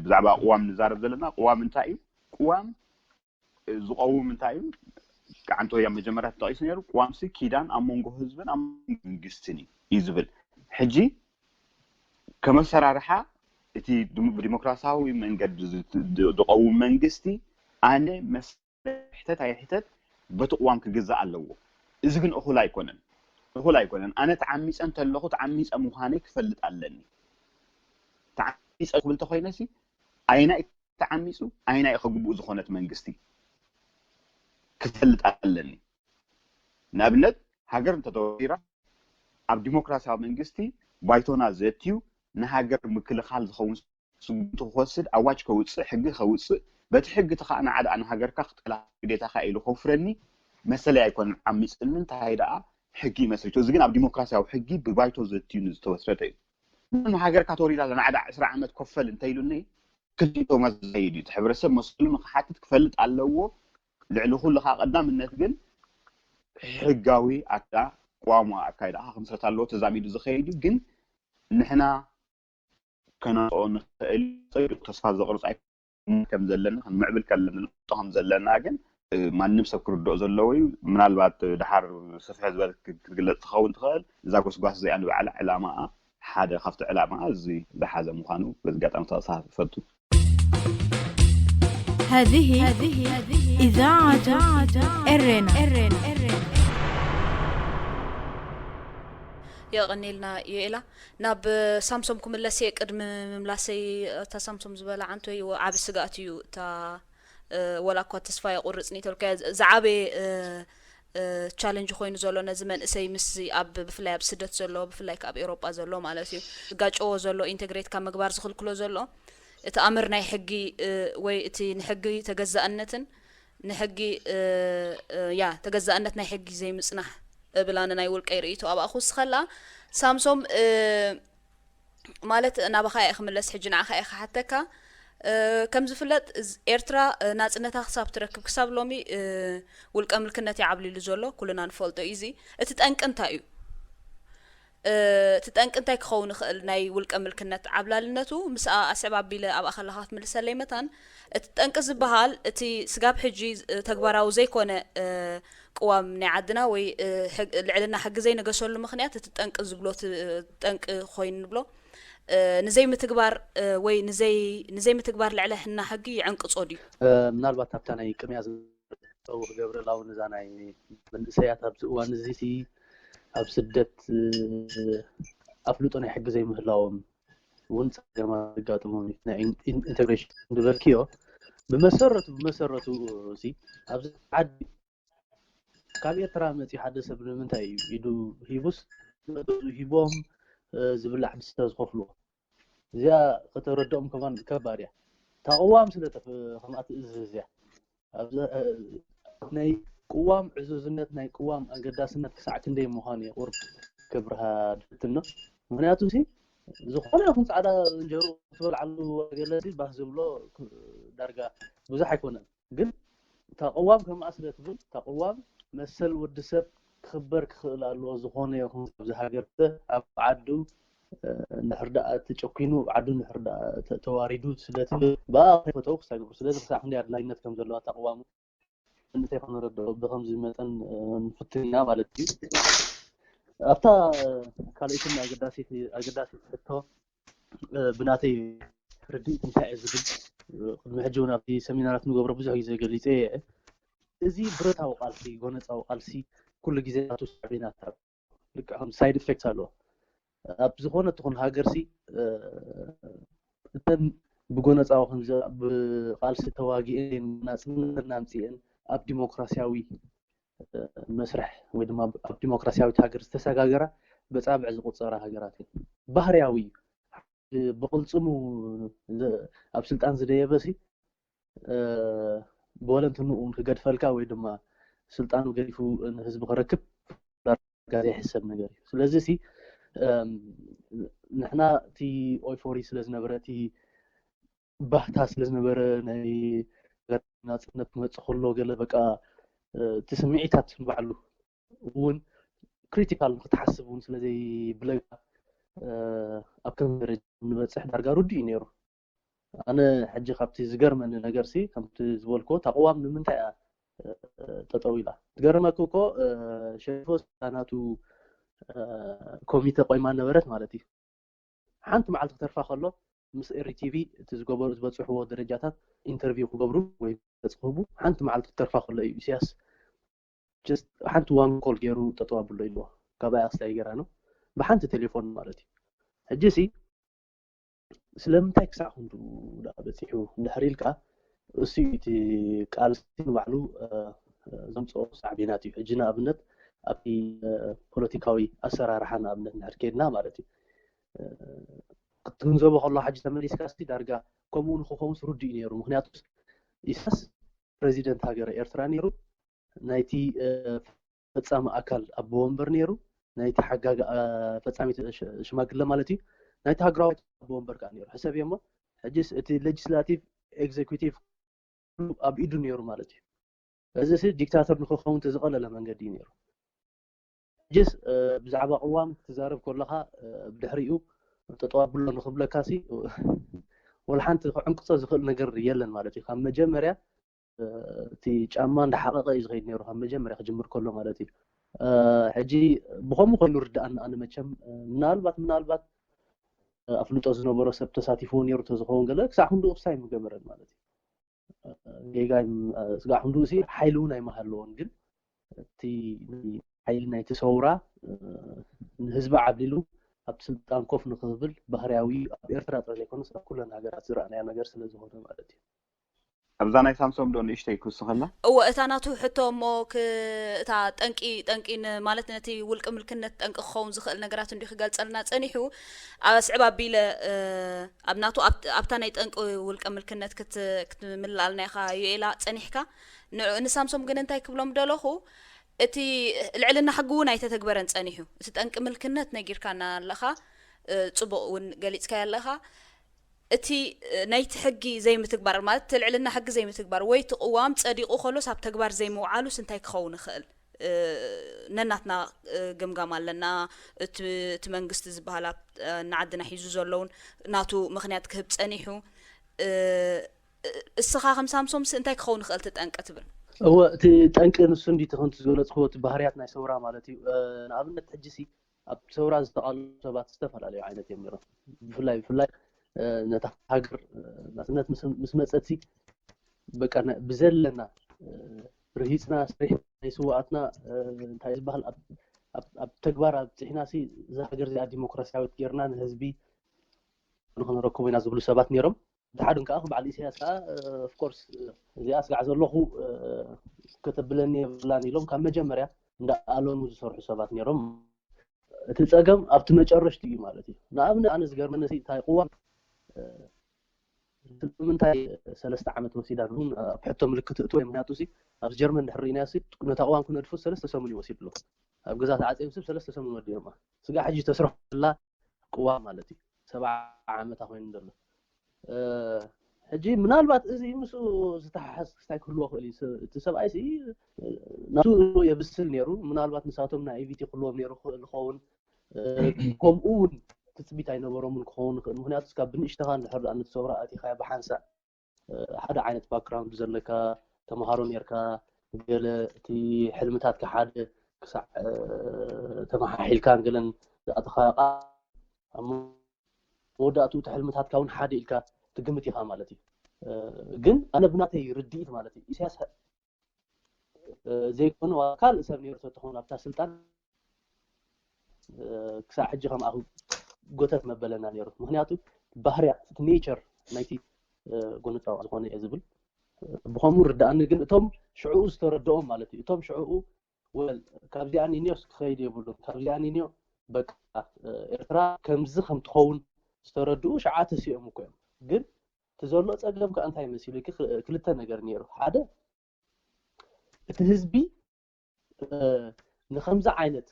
ብዛዕባ ቅዋም ንዛረብ ዘለና፣ ቅዋም እንታይ እዩ? ቅዋም ዝቐውም እንታይ እዩ? ዓንቶ እያ መጀመርያ ተጠቒሱ ነይሩ። ቅዋምሲ ኪዳን ኣብ መንጎ ህዝብን ኣብ መንጎ መንግስትን እዩ፣ እዩ ዝብል። ሕጂ ከመሰራርሓ እቲ ድም-፣ ብዲሞክራሲያዊ መንገዲ ዝ-፣ ድ-፣ ዝቐውም መንግስቲ ኣነ መስ-፣ ሕተት ኣይሕተት በቲ ቅዋም ክግዛእ ኣለዎ። እዚ ግን እኹል ኣይኮነን። እኹል ኣይኮነን። ኣነ ተዓሚፀ እንተለኹ ተዓሚፀ ምዃነይ ክፈልጥ ኣለኒ። ተዓሚፀ ክብል እንተኾይነሲ ኣየናይ ተዓሚፁ ኣየናይ ከግቡእ ዝኾነት መንግስቲ ክፈልጥ ኣለኒ። ንኣብነት ሃገር እንተተወሪራ ኣብ ዲሞክራሲያዊ መንግስቲ ባይቶና ዘትዩ ንሃገር ምክልኻል ዝኸውን ስጉምቲ ክወስድ ኣዋጅ ከውፅእ ሕጊ ከውፅእ በቲ ሕጊ እቲ ከዓ ንዓዳ ንሃገርካ ክትከላኸል ግዴታካ ኢሉ ከውፍረኒ መሰለይ ኣይኮነን። ዓሚፅኒ እንታይ ደኣ ሕጊ መስሪቱ። እዚ ግን ኣብ ዲሞክራሲያዊ ሕጊ ብባይቶ ዘትዩ ንዝተወሰደ እዩ። ንሃገርካ ተወሪዳ ንዓዳ ዕስራ ዓመት ኮፈል እንተኢሉኒ ክልቲኡ መዘይድ እዩ። እቲ ሕብረተሰብ መሰሉ ንክሓትት ክፈልጥ ኣለዎ። ልዕሊ ኩሉ ከዓ ቀዳምነት ግን ሕጋዊ ኣካ-፣ ቅዋማዊ ኣካይዳ ከዓ ክምስረት ኣለዎ። ተዛሚዱ ዝኸይድ እዩ። ግን ንሕና ከነምፅኦ ንኽእል እዩ። ጸቢቑ ተስፋ ዘቕርጽ ኣይኮነን። ከም ዘለና ክንምዕብል ከለና ንልውጦ ከም ዘለና ግን፣ እ፣ ማንም ሰብ ክርድኦ ዘለዎ እዩ። ምናልባት ድሓር ስፍሕ ዝበለ ክ-፣ ክትግለጽ ትኸውን ትኽእል። እዛ ጎስጓስ እዚኣ ንባዕላ ዕላማኣ ሓደ ካብቲ ዕላማኣ እዚ ዝሓዘ ምዃኑ በዚ ኣጋጣሚ ክጠቕሳ እፈቱ። هذه إذاعة إرينا. የቐኒልና ዩኤላ። ናብ ሳምሶም ክምለስ እየ። ቅድሚ ምምላሰይ እታ ሳምሶም ዝበላ ዓንቶይ ዓቢ ስጋኣት እዩ። እታ፣ እ፣ ወላ እኳ ተስፋ የቑርጽ ንኢተልካዮ፣ ዝ-፣ ዝዓበየ፣ እ፣ እ፣ ቻለንጅ ኮይኑ ዘሎ ነዚ መንእሰይ ምስዚ ኣብ፣ ብፍላይ ኣብ ስደት ዘሎ፣ ብፍላይ ከኣ ኣብ ኤውሮጳ ዘሎ ማለት እዩ፣ ዝጋጨዎ ዘሎ፣ ኢንተግሬት ካብ ምግባር ዝኽልክሎ ዘሎ እቲ ኣምር ናይ ሕጊ፣ እ፣ ወይ እቲ ንሕጊ ተገዛእነትን ንሕጊ፣ እ፣ እ፣ ያ ተገዛእነት ናይ ሕጊ ዘይምጽናሕ እብል ኣነ ናይ ውልቀይ ርእይቶ። ኣብኣ ክውስኸላ ሳምሶም፣ እ፣ ማለት ናባኻ እየ ክምለስ ሕጂ ንዓኻ እየ ክሓተካ። እ፣ ከም ዝፍለጥ ዝ-፣ ኤርትራ፣ እ፣ ናጽነታ ክሳብ ትረክብ ክሳብ ሎሚ፣ እ፣ ውልቀ ምልክነት እዩ ዓብሊሉ ዘሎ፣ ኩልና ንፈልጦ እዩ። እዚ እቲ ጠንቂ እንታይ እዩ? እ፣ እቲ ጠንቂ እንታይ ክኸውን ይኽእል? ናይ ውልቀ ምልክነት ዓብላልነቱ ምስኣ ኣስዕብ ኣቢለ ኣብኣ ከለኻ ክትምልሰለይ መታን፣ እቲ ጠንቂ ዝበሃል እቲ ስጋብ ሕጂ፣ እ፣ ተግባራዊ ዘይኮነ፣ እ፣ ቅዋም ናይ ዓድና ወይ፣ እ፣ ሕግ-፣ ልዕልና ሕጊ ዘይነገሰሉ ምኽንያት እቲ ጠንቂ ዝብሎ እቲ፣ እ፣ ጠንቂ ኮይኑ ንብሎ፣ እ፣ ንዘይምትግባር፣ እ፣ ወይ ንዘይ-፣ ንዘይምትግባር ልዕልና ሕጊ ይዕንቅጾ ድዩ? እ፣ ምናልባት ኣብታ ናይ ቅድሚያ ዝጠው ክገብረላ እውን እዛ ናይ መንእሰያት ኣብዚ እዋን እዚ ሲ ኣብ ስደት፣ እ፣ ኣፍልጦ ናይ ሕጊ ዘይምህላዎም እውን ጸገማት ዘጋጥሞም እዩ። ናይ ኢን-፣ ኢን-፣ ኢንተግሬሽን ዝበልክዮ ብመሰረቱ፣ ብመሰረቱ ሲ ኣብዚ ዓዲ ካብ ኤርትራ መጺኡ ሓደ ሰብ ንምንታይ እዩ ኢዱ ሂቡስ፣ ገንዘቡ ሂቦም፣ ዝብላዕ ዝስተ ዝኸፍልዎ። እዚኣ ከተረድኦም ከማን ከባድ እያ። እታ ቅዋም ስለ ከምኣ ትእዝዝ እያ። ናይ ቅዋም ዕዙዝነት፣ ናይ ቅዋም ኣገዳስነት ክሳዕ ክንደይ ምዃኑ እየ ቁርብ ከብርሃ ድፍትን። ምክንያቱ ሲ ዝኾነ ይኹን ፃዕዳ እንጀሮ ክትበልዓሉ ገለ ባህ ዝብሎ ዳርጋ ብዙሕ ኣይኮነን። ግን እታ ቅዋም ከምኣ ስለ ትብል፣ እታ ቅዋም መሰል ወዲ ሰብ ክኽበር ክኽእል ኣለዎ። ዝኾነ ይኹን ኣብዚ ሃገር ኣብ ዓዱ ንሕርዳእ ተጨኪኑ፣ ዓዱ ንሕርዳእ ተዋሪዱ ስለ ትብል፣ ብኣ ከይፈተው ክሳግሩ። ስለዚ ክሳዕ ክንደይ ኣድላይነት ከም ዘለዋ እታ ቅዋም እንተ ይኮነ ረድኦ ብከምዚ መጠን ንፍትን ኢና ማለት እዩ። ኣብታ ካልኣይትን ኣገዳሲት ሕቶ ብናተይ ርድኢት እንታይ እየ ዝብል፣ ቅድሚ ሕጂ እውን ኣብቲ ሰሚናራት ንገብሮ ብዙሕ ግዜ ገሊፀ እየ። እዚ ብረታዊ ቃልሲ፣ ጎነፃዊ ቃልሲ ኩሉ ግዜ ናቱ ሳዕቤናት ልክዕ ከም ሳይድ ኢፌክት ኣለዎ። ኣብ ዝኾነ ትኹን ሃገርሲ እተን ብጎነፃዊ ከምዚ ብቃልሲ ተዋጊኤን ናፅነተን ኣምፅኤን ኣብ ዲሞክራሲያዊ መስርሕ ወይ ድማ ኣብ ዲሞክራሲያዊት ሃገር ዝተሰጋገራ በፃብዕ ዝቁፀራ ሃገራት እየን። ባህርያዊ እዩ። ብቕልፅሙ ኣብ ስልጣን ዝደየበ ሲ ብወለንትንኡ ክገድፈልካ ወይ ድማ ስልጣኑ ገዲፉ ንህዝቢ ክረክብ ዳርጋ ዘይሕሰብ ነገር እዩ። ስለዚ ሲ ንሕና እቲ ኦይፎሪ ስለ ዝነበረ፣ እቲ ባህታ ስለ ዝነበረ፣ ናይ ናፅነት ክመፅእ ከሎ ገለ በቃ እቲ ስምዒታት ባዕሉ እውን ክሪቲካል ንክትሓስብ እውን ስለ ዘይብለካ ኣብ ከም ደረጃ ንበፅሕ ዳርጋ ርዱእ እዩ ነይሩ። ኣነ ሕጂ ካብቲ ዝገርመኒ ነገር ሲ ከምቲ ዝበልኮ እታ ቅዋም ንምንታይ እያ ጠጠው ኢላ? ትገርመክ እኮ ሸሪፎ ናቱ ኮሚተ ቆይማ ነበረት ማለት እዩ። ሓንቲ መዓልቲ ክተርፋ ከሎ ምስ ኤሪ ቲቪ እቲ ዝገበሩ ዝበፅሕዎ ደረጃታት ኢንተርቪው ክገብሩ ወይ ገፅ ክህቡ ሓንቲ መዓልቲ ክተርፋ ከሎ እዩ ኢሳያስ ሓንቲ ዋን ኮል ገይሩ ጠጠው ኣብሎ ኢልዎ። ካባይ ኣስታይ ገራ ነው ብሓንቲ ቴሌፎን ማለት እዩ። ሕጂ ሲ ስለምንታይ ክሳዕ ክንዱ ደኣ በፂሑ እንድሕር ኢልካ፣ እሱ እቲ ቃልሲ ንባዕሉ ዘምፅኦ ሳዕቤናት እዩ። ሕጂ ንኣብነት ኣብቲ ፖለቲካዊ ኣሰራርሓ ንኣብነት እንድሕር ከድና ማለት እዩ፣ ክትግንዘቦ ከሎ ሕጂ ተመሊስካ ሲ ዳርጋ ከምኡ ንክኸውን ስሩድ እዩ ነይሩ። ምክንያቱ ኢሳስ ፕሬዚደንት ሃገረ ኤርትራ ነይሩ፣ ናይቲ ፈፃሚ ኣካል ኣቦ ወንበር ነይሩ፣ ናይቲ ሓጋግ ፈፃሚ ሽማግለ ማለት እዩ። ናይቲ ሃገራዊ ኣቦ ወንበር ከዓ ነይሩ። ሕሰብ እሞ ሕጅስ እቲ ሌጅስላቲቭ ኤግዜኪቲቭ ኣብ ኢዱ ነይሩ ማለት እዩ። እዚ ሲ ዲክታተር ንክኸውን ዝቐለለ መንገዲ እዩ ነይሩ። ሕጅስ ብዛዕባ ቅዋም ክትዛረብ ከለካ ብድሕሪኡ ጠጠው ኣብሎ ንክብለካ ሲ ወላ ሓንቲ ክዕንቅፆ ዝኽእል ነገር የለን ማለት እዩ። ካብ መጀመርያ እቲ ጫማ እንዳሓቐቐ እዩ ዝኸይድ ነይሩ ካብ መጀመርያ ክጅምር ከሎ ማለት እዩ። ሕጂ ብኸምኡ ኮይኑ ርድኣኒ ኣነ መቸም ምናልባት ምናልባት ኣፍልጦ ዝነበሮ ሰብ ተሳቲፍዎ ነይሩ ተዝኸውን ገለ ክሳዕ ክንድኡ ክሳይ ምገበረን ማለት እዩ። ጌጋ ስጋዕ ክንድኡ ሲ ሓይሊ እውን ኣይመሃለዎን፣ ግን እቲ ሓይሊ ናይቲ ሰውራ ንህዝቢ ዓብሊሉ ኣብቲ ስልጣን ኮፍ ንክብል ባህርያዊ ኣብ ኤርትራ ጥራይ ዘይኮነስ ኣብ ኩለን ሃገራት ዝረኣናዮ ነገር ስለ ዝኾነ ማለት እዩ። ኣብዛ ናይ ሳምሶም ዶ ንእሽተይ ክውስኸላ? እወ፣ እታ ናቱ ሕቶ እሞ ክ-፣ እታ ጠንቂ፣ ጠንቂ ን-፣ ማለት ነቲ ውልቂ ምልክነት ጠንቂ ክኸውን ዝኽእል ነገራት እንዲዩ ክገልጸልና ጸኒሑ። ኣስዕብ ኣቢለ፣ እ፣ ኣብ ናቱ፣ ኣብ-፣ ኣብታ ናይ ጠንቂ ውልቀ ምልክነት ክት-፣ ክትምልኣልና ኢኻ ዩኤላ ጸኒሕካ። ን-፣ ንሳምሶም ግን እንታይ ክብሎም ደለኹ፣ እቲ ልዕልና ሕጊ እውን ኣይተተግበረን ጸኒሑ። እቲ ጠንቂ ምልክነት ነጊርካና ኣለኻ፣ እ፣ ጽቡቕ እውን ገሊጽካዮ ኣለኻ። እቲ ናይቲ ሕጊ ዘይምትግባር፣ ማለት እቲ ልዕልና ሕጊ ዘይምትግባር ወይ እቲ ቅዋም ጸዲቑ ከሎስ ኣብ ተግባር ዘይምውዓሉስ እንታይ ክኸውን ይኽእል? እ፣ ነናትና፣ እ፣ ግምጋም ኣለና። እቲ፣ እቲ መንግስቲ ዝበሃል ኣብ፣ እ፣ ንዓድና ሒዙ ዘለውን ናቱ ምኽንያት ክህብ ጸኒሑ። እ፣ እስኻ ከም ሳምሶምስ እንታይ ክኸውን ይኽእል እቲ ጠንቂ ትብል? እወ፣ እቲ ጠንቂ ንሱ እንዲ እቲ ከምቲ ዝገለጽክዎ እቲ ባህርያት ናይ ሰውራ ማለት እዩ። እ፣ ንኣብነት ሕጂ ሲ ኣብ ሰውራ ዝተቓለሱ ሰባት ዝተፈላለዩ ዓይነት እዮም ነይሮም። ብፍላይ፣ ብፍላይ፣ እ፣ ነታ ሃገር፣ እ፣ ናጽነት ምስ፣ ምስ መጸት ሲ በቃ ና-፣ ብዘለና፣ እ፣ ርሂጽና፣ ስሪሕና፣ ናይ ስውኣትና፣ እ፣ እንታይ ዝበሃል ኣብ፣ ኣብ፣ ኣብ ተግባር ኣብጺሕና ሲ እዛ ሃገር እዚኣ ዲሞክራሲያዊት ጌርና ንህዝቢ ንኽንረክቦ ኢና ዝብሉ ሰባት ነይሮም። ደሓር ከዓ በዓል ኢሳያስ ከዓ፣ እ፣ ኦፍኮርስ፣ እ፣ እዚኣ ስጋዕ ዘለኹ፣ እ፣ ከተብለኒ የብላን ኢሎም ካብ መጀመርያ እንዳኣለሙ ዝሰርሑ ሰባት ነይሮም። እቲ ፀገም ኣብቲ መጨረሽቲ እዩ ማለት እዩ። ንኣብነት ኣነ ዝገርመኒ እንታይ ቅዋም ንምንታይ ሰለስተ ዓመት ወሲዳ እውን ኣብ ሕቶ ምልክት እትወ ምክንያቱ ሲ ኣብዚ ጀርመን ድሕር ርኢናዮ ሲ ነታ ቅዋም ክነድፉ ሰለስተ ሰሙን ይወሲድ ኣሎ። ኣብ ገዛ ተዓፅዮም ስብ ሰለስተ ሰሙን ወዲኦም ስጋ ሕጂ ተስረፈላ ቅዋም ማለት እዩ። ሰብዓ ዓመታ ኮይኑ ዘሎ ሕጂ ምናልባት እዚ ምስ ዝተሓሓዝ ክስታይ ክህልዎ ክእል እዩ። እቲ ሰብኣይ ሲ ናቱ የብስል ነይሩ። ምናልባት ንሳቶም ናይ ኢቪቲ ክህልዎም ነይሩ ክእል ዝኸውን። ከምኡ እውን ትፅቢት ኣይነበሮምን ክኸውን ይኽእል። ምክንያቱ ካብ ብንእሽተኻ እንድሕር ደኣ ነቲ ሰውራ ኣቲኻዮ ብሓንሳእ ሓደ ዓይነት ባክግራውንድ ዘለካ ተምሃሮ ኔርካ ገለ እቲ ሕልምታትካ ሓደ ክሳዕ ተመሓሒልካን ገለን ዝኣተኻ ኣብ መወዳእትኡ እቲ ሕልምታትካ እውን ሓደ ኢልካ ትግምት ኢኻ ማለት እዩ። ግን ኣነ ብናተይ ርድኢት ማለት እዩ ኢሳያስ ዘይኮነ ካልእ ሰብ ነይሩ ተትኾን ኣብታ ስልጣን ክሳብ ሕጂ ከም ኣኹ ጎተት መበለና ነይሩ። ምክንያቱ ባህርያት እቲ ኔቸር ናይቲ ጎነፃዊ ዝኾነ እየ ዝብል ብኸምኡ ርዳእኒ። ግን እቶም ሽዕኡ ዝተረድኦም ማለት እዩ እቶም ሽዕኡ ወል ካብዚኣ ኒኒዮስ ክኸይድ የብሉን ካብዚኣ ኒኒዮ በቃ ኤርትራ ከምዚ ከም ትኸውን ዝተረድኡ ሸዓ ተሲኦም እኮ እዮም። ግን እቲ ዘሎ ፀገም ከ እንታይ መሲሉ ክልተ ነገር ነይሩ። ሓደ እቲ ህዝቢ ንከምዚ ዓይነት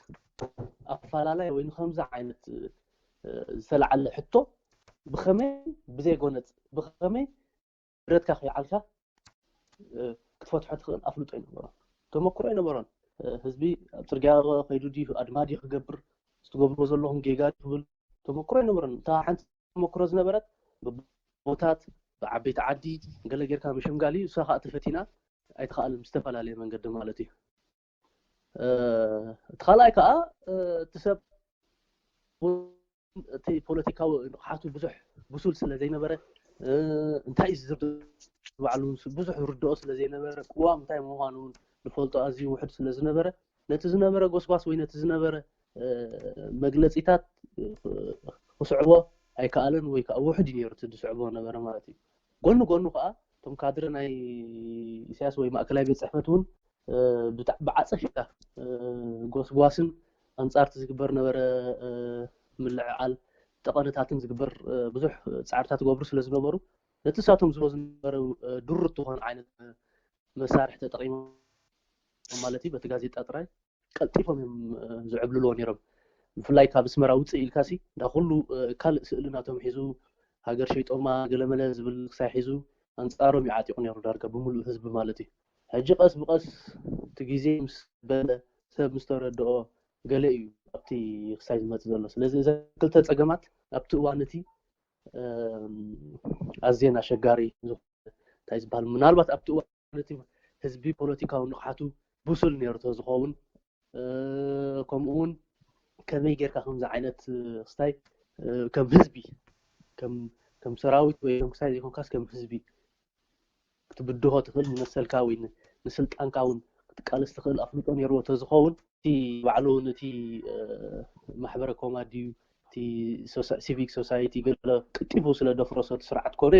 ኣፈላላይ ወይ ንከምዚ ዓይነት ዝተላዓለ ሕቶ ብኸመይ ብዘይ ጎነፅ ብኸመይ ብረትካ ከይዓልካ ክትፈትሖ ትኽእል ኣፍልጦ ኣይነበሮን፣ ተመክሮ ኣይነበሮን። ህዝቢ ኣብ ፅርግያ ከይዱ ድዩ ኣድማ ድዩ ክገብር ዝትገብርዎ ዘለኹም ጌጋ ክብል ተመክሮ ኣይነበሮን። እታ ሓንቲ ተመክሮ ዝነበረት ብቦታት ብዓበይቲ ዓዲ ገለ ጌርካ ምሽምጋል እዩ። እሳ ከዓ ተፈቲና ኣይተኻእልን ብዝተፈላለየ መንገዲ ማለት እዩ። እቲ ካልኣይ ከዓ እቲ ሰብ እቲ ፖለቲካዊ ንቕሓቱ ብዙሕ ብሱል ስለ ዘይነበረ እንታይ እዩ ዝዝር ባዕሉ ብዙሕ ርድኦ ስለ ዘይነበረ ቅዋም እንታይ ምዃኑ እውን ዝፈልጦ ኣዝዩ ውሕድ ስለ ዝነበረ ነቲ ዝነበረ ጎስጓስ ወይ ነቲ ዝነበረ መግለፂታት ክስዕቦ ኣይከኣለን ወይ ከዓ ውሕድ እዩ ነይሩ እቲ ዝስዕቦ ነበረ ማለት እዩ። ጎኒ ጎኑ ከዓ እቶም ካድረ ናይ ኢሳያስ ወይ ማእከላይ ቤት ፅሕፈት እውን ብዓፀፊታ ጎስጓስን ኣንፃርቲ ዝግበር ነበረ ምልዕዓል ጠቐነታትን ዝግበር ብዙሕ ፃዕርታት ዝገብሩ ስለ ዝነበሩ ነቲ ሳቶም ዝቦ ዝነበረ ድሩት ዝኾነ ዓይነት መሳርሒ ተጠቂሞም ማለት እዩ በቲ ጋዜጣ ጥራይ ቀልጢፎም እዮም ዝዕብልልዎ ነይሮም። ብፍላይ ካብ ኣስመራ ውፅእ ኢልካ ሲ እንዳ ኩሉ ካልእ ስእሊ ናቶም ሒዙ ሃገር ሸይጦማ ገለመለ ዝብል ክሳይ ሒዙ ኣንፃሮም እዩ ዓጢቑ ነይሩ ዳርጋ ብምሉእ ህዝቢ ማለት እዩ። ሕጂ ቀስ ብቐስ እቲ ግዜ ምስ በለ ሰብ ምስ ተረድኦ ገለ እዩ ኣብቲ ክሳይ ዝመፅእ ዘሎ። ስለዚ እዘን ክልተ ፀገማት ኣብቲ እዋን እቲ ኣዝየን ኣሸጋሪ ዝኾነ እንታይ ዝበሃል ምናልባት ኣብቲ እዋን እቲ ህዝቢ ፖለቲካዊ ንቕሓቱ ብሱል ነይሩ ተዝኸውን ከምኡ እውን ከመይ ጌርካ ከምዚ ዓይነት ክስታይ ከም ህዝቢ ከም ሰራዊት ወይ ከም ክስታይ ዘይኮንካስ ከም ህዝቢ ክትብድሆ ትኽእል ንመሰልካ ወይ ንስልጣንካ እውን ክትቃለስ ትኽእል ኣፍልጦ ነይርዎ ተዝኸውን እቲ ባዕሉ ነቲ ማሕበረ ኮማ ድዩ እቲ ሲቪክ ሶሳይቲ ገለ ቅልጢፉ ስለ ደፍረሶ እቲ ስርዓት ኮነ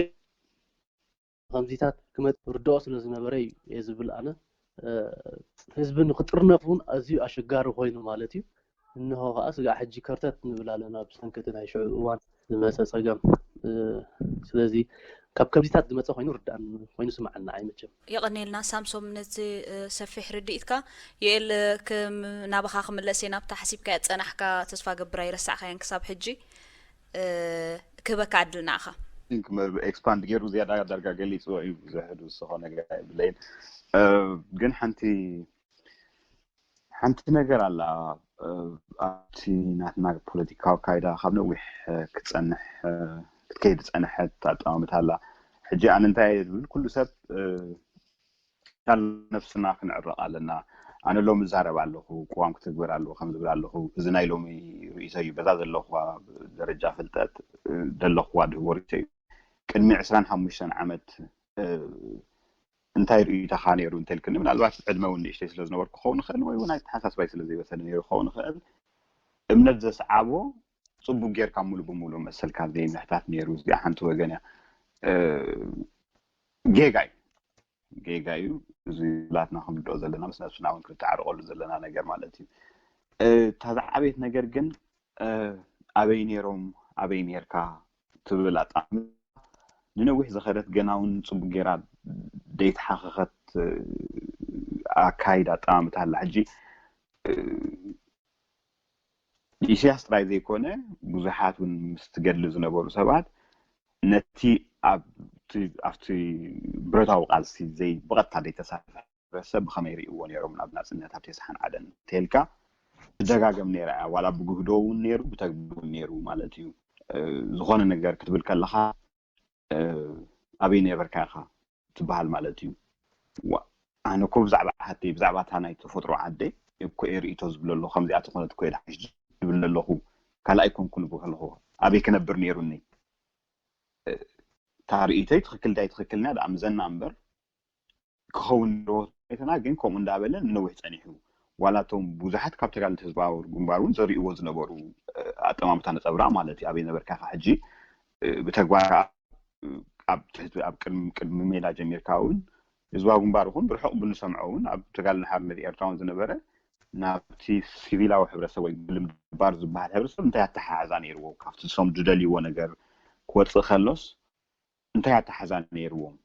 ከምዚታት ክመፅ ርድኦ ስለ ዝነበረ እዩ እየ ዝብል ኣነ። ህዝቢ ንክጥርነፍ እውን ኣዝዩ ኣሸጋሪ ኮይኑ ማለት እዩ። እንሆ ከዓ ስጋዕ ሕጂ ከርተት ንብል ኣለና ብሰንኪ እቲ ናይ ሽዑ እዋን ዝመፀ ፀገም። ስለዚ ካብ ከምዚታት ዝመፀ ኮይኑ ርዳእን ኮይኑ ስምዓና ኣይመቸም። የቐኔልና ሳምሶም ነቲ ሰፊሕ ርድኢትካ። ዩኤል ናባኻ ክምለስ እየ ናብታ ሓሲብካ ዝፀናሕካ ተስፋ ገብር ኣይረሳዕካያን ክሳብ ሕጂ። ክህበካ ዕድል ንዓኻ። ኤክስፓንድ ገይሩ ዝያዳ ዳርጋ ገሊፅዎ እዩ ብዙሕ ዝውስኾ ነገር የብለይን። ግን ሓንቲ ሓንቲ ነገር ኣላ ኣብቲ ናትና ፖለቲካዊ ኣካይዳ ካብ ነዊሕ ክትፀንሕ ክትከይድ ዝፀንሐት ኣጠማምታ ኣላ። ሕጂ ኣነ እንታይ እየ ዝብል ኩሉ ሰብ ቻል ነብስና ክንዕረቕ ኣለና። ኣነ ሎሚ እዛረብ ኣለኹ፣ ቅዋም ክትግበር ኣለዎ ከም ዝብል ኣለኹ። እዚ ናይ ሎሚ ርእይቶ እዩ። በዛ ዘለኹዋ ደረጃ ፍልጠት ዘለኹዋ ድህቦ ርእይቶ እዩ። ቅድሚ ዕስራን ሓሙሽተን ዓመት እንታይ ርእይቶኻ ነይሩ እንተልክኒ ምናልባት ዕድመ እውን ንእሽተይ ስለ ዝነበርኩ ክኸውን ይኽእል ወይ እውን ኣተሓሳስባይ ስለ ዘይበሰለ ነይሩ ክኸውን ይኽእል። እምነት ዘስዓቦ ፅቡቅ ጌርካ ሙሉ ብሙሉ መሰልካ ዘይምሕታት ነይሩ። እዚኣ ሓንቲ ወገን እያ። ጌጋ እዩ ጌጋ እዩ። እዚ ላትና ክንርድኦ ዘለና ምስ ነብስና እውን ክንተዓረቀሉ ዘለና ነገር ማለት እዩ። እታ ዝዓበየት ነገር ግን ኣበይ ነይሮም ኣበይ ነርካ ትብል ኣጣሚ ንነዊሕ ዝኸደት ገና እውን ፅቡቅ ገይራ ደይተሓኸኸት ኣካይድ ኣጠማምታ ኣላ። ሕጂ ኢሳያስ ጥራይ ዘይኮነ ብዙሓት እውን ምስ ትገድሊ ዝነበሩ ሰባት ነቲ ኣብቲ ኣብቲ ብረታዊ ቃልሲ ዘይ ብቐጥታ ዘይተሳተፈ ሕብረተሰብ ብኸመይ ይርእይዎ ነይሮም ናብ ናጽነት ኣብ ቴስሓን ዓደን እንተልካ ትደጋገም ነይራ እያ። ዋላ ብግህዶ እውን ነይሩ ብተግባር እውን ነይሩ ማለት እዩ። ዝኾነ ነገር ክትብል ከለኻ ኣበይ ነበርካ ኢኻ ትበሃል ማለት እዩ። ኣነ እኮ ብዛዕባ ዓደይ ብዛዕባ እታ ናይ ተፈጥሮ ዓደይ እኮ እየ ርእይቶ ዝብል ኣለኹ። ከምዚኣ ተኾነት እኮ እየ ድሓሽ ዝብል ኣለኹ። ካልእ ኣይኮንኩን እኮ ከለኹ ኣበይ ክነብር ነይሩኒ? እታ ርእይቶይ ትኽክል ዳይ ትኽክልና ደኣ ምዘና እምበር ክኸውን ኣለዎ ተባሂልና ግን ከምኡ እንዳበለ ንነዊሕ ጸኒሑ። ዋላ እቶም ብዙሓት ካብ ተጋደልቲ ህዝባዊ ግንባር እውን ዘርእይዎ ዝነበሩ ኣጠማምታ ነጸብራቕ ማለት እዩ። ኣበይ ነበርካ ኢኻ ሕጂ ብተግባር ኣብ ትሕቲ ኣብ ቅድሚ ቅድሚ ሜዳ ጀሚርካ እውን ህዝባዊ ግንባር ይኹን ብርሑቕ ብንሰምዖ እውን ኣብ ተጋድሎ ሓርነት ኤርትራ እውን ዝነበረ ናብቲ ሲቪላዊ ሕብረተሰብ ወይ ብልምዲ ገባር ዝበሃል ሕብረተሰብ እንታይ ኣተሓሕዛ ነይርዎ ካብቲ እሶም ዝደልይዎ ነገር ክወፅእ ከሎስ እንታይ ኣተሓሕዛ ነይርዎም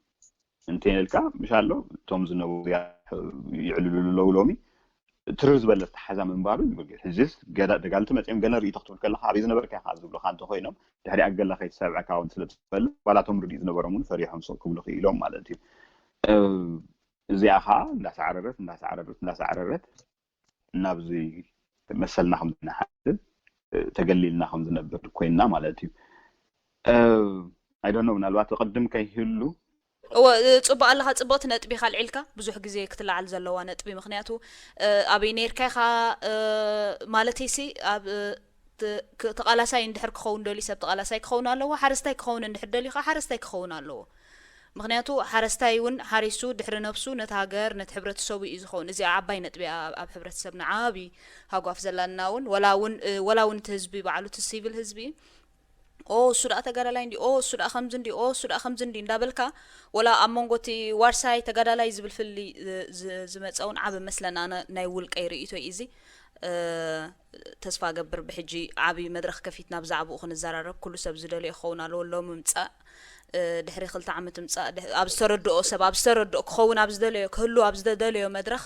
እንተይነልካ ምሻሎ እቶም ዝነበሩ ይዕልሉ ኣለዉ ሎሚ ትርር ዝበለ ኣተሓሕዛ ምንባሩ ይብል ሕዚስ ገዳ ደጋልቲ መፅኦም ገለ ርእይቶ ክትብል ከለካ ኣበይ ዝነበርካ ኢካ ዝብሉካ እንተኮይኖም ድሕሪ ኣገላ ከይተሰብዐካ እውን ስለ ትፈልጥ ዋላቶም ርድእ ዝነበሮም እውን ፈሪሖም ስቕ ክብሉ ክኢሎም ማለት እዩ እዚኣ ከዓ እንዳሰዓረረት እንዳሰዓረረት እንዳሰዓረረት ናብዚ መሰልና ከም ዝንሓስብ ተገሊልና ከም ዝነብር ኮይንና ማለት እዩ ኣይዶኖ ምናልባት ቅድም ከይህሉ እወ ጽቡቅ ኣለካ ጽቡቅቲ ነጥቢ ካልዒልካ ብዙሕ ግዜ ክትለዓል ዘለዋ ነጥቢ ምክንያቱ ኣበይ ነርካ ኢካ ማለት ሲ ኣብ ተቃላሳይ እንድሕር ክኸውን ደልዩ ሰብ ተቃላሳይ ክኸውን ኣለዎ ሓረስታይ ክኸውን እንድሕር ደልዩ ከዓ ሓረስታይ ክኸውን ኣለዎ ምክንያቱ ሓረስታይ እውን ሓሪሱ ድሕሪ ነብሱ ነቲ ሃገር ነቲ ሕብረተሰቡ እዩ ዝኸውን እዚኣ ዓባይ ነጥቢ ኣብ ሕብረተሰብና ዓብይ ሃጓፍ ዘላና እውን ወላ እውን እቲ ህዝቢ ባዕሉ እቲ ሲቪል ህዝቢ ኦ እሱ ደኣ ተጋዳላይ እንዲ ኦ እሱ ደኣ ከምዚ እንዲ ኦ እሱ ደኣ ከምዚ እንዲ እንዳበልካ ወላ ኣብ መንጎ እቲ ዋርሳይ ተጋዳላይ ዝብል ፍሊ ዝመፀ እውን ዓብ መስለና ናይ ውልቀይ ርእይቶ እዩ እዚ ተስፋ ገብር ብሕጂ ዓብዪ መድረኽ ከፊትና ብዛዕባኡ ክንዘራረብ ኩሉ ሰብ ዝደልዮ ክኸውን ኣለዎ ሎሚ ምፃእ ድሕሪ ክልተ ዓመት ምፃእ ኣብ ዝተረድኦ ሰብ ኣብ ዝተረድኦ ክኸውን ኣብ ዝደለዮ ክህሉ ኣብ ዝደለዮ መድረኽ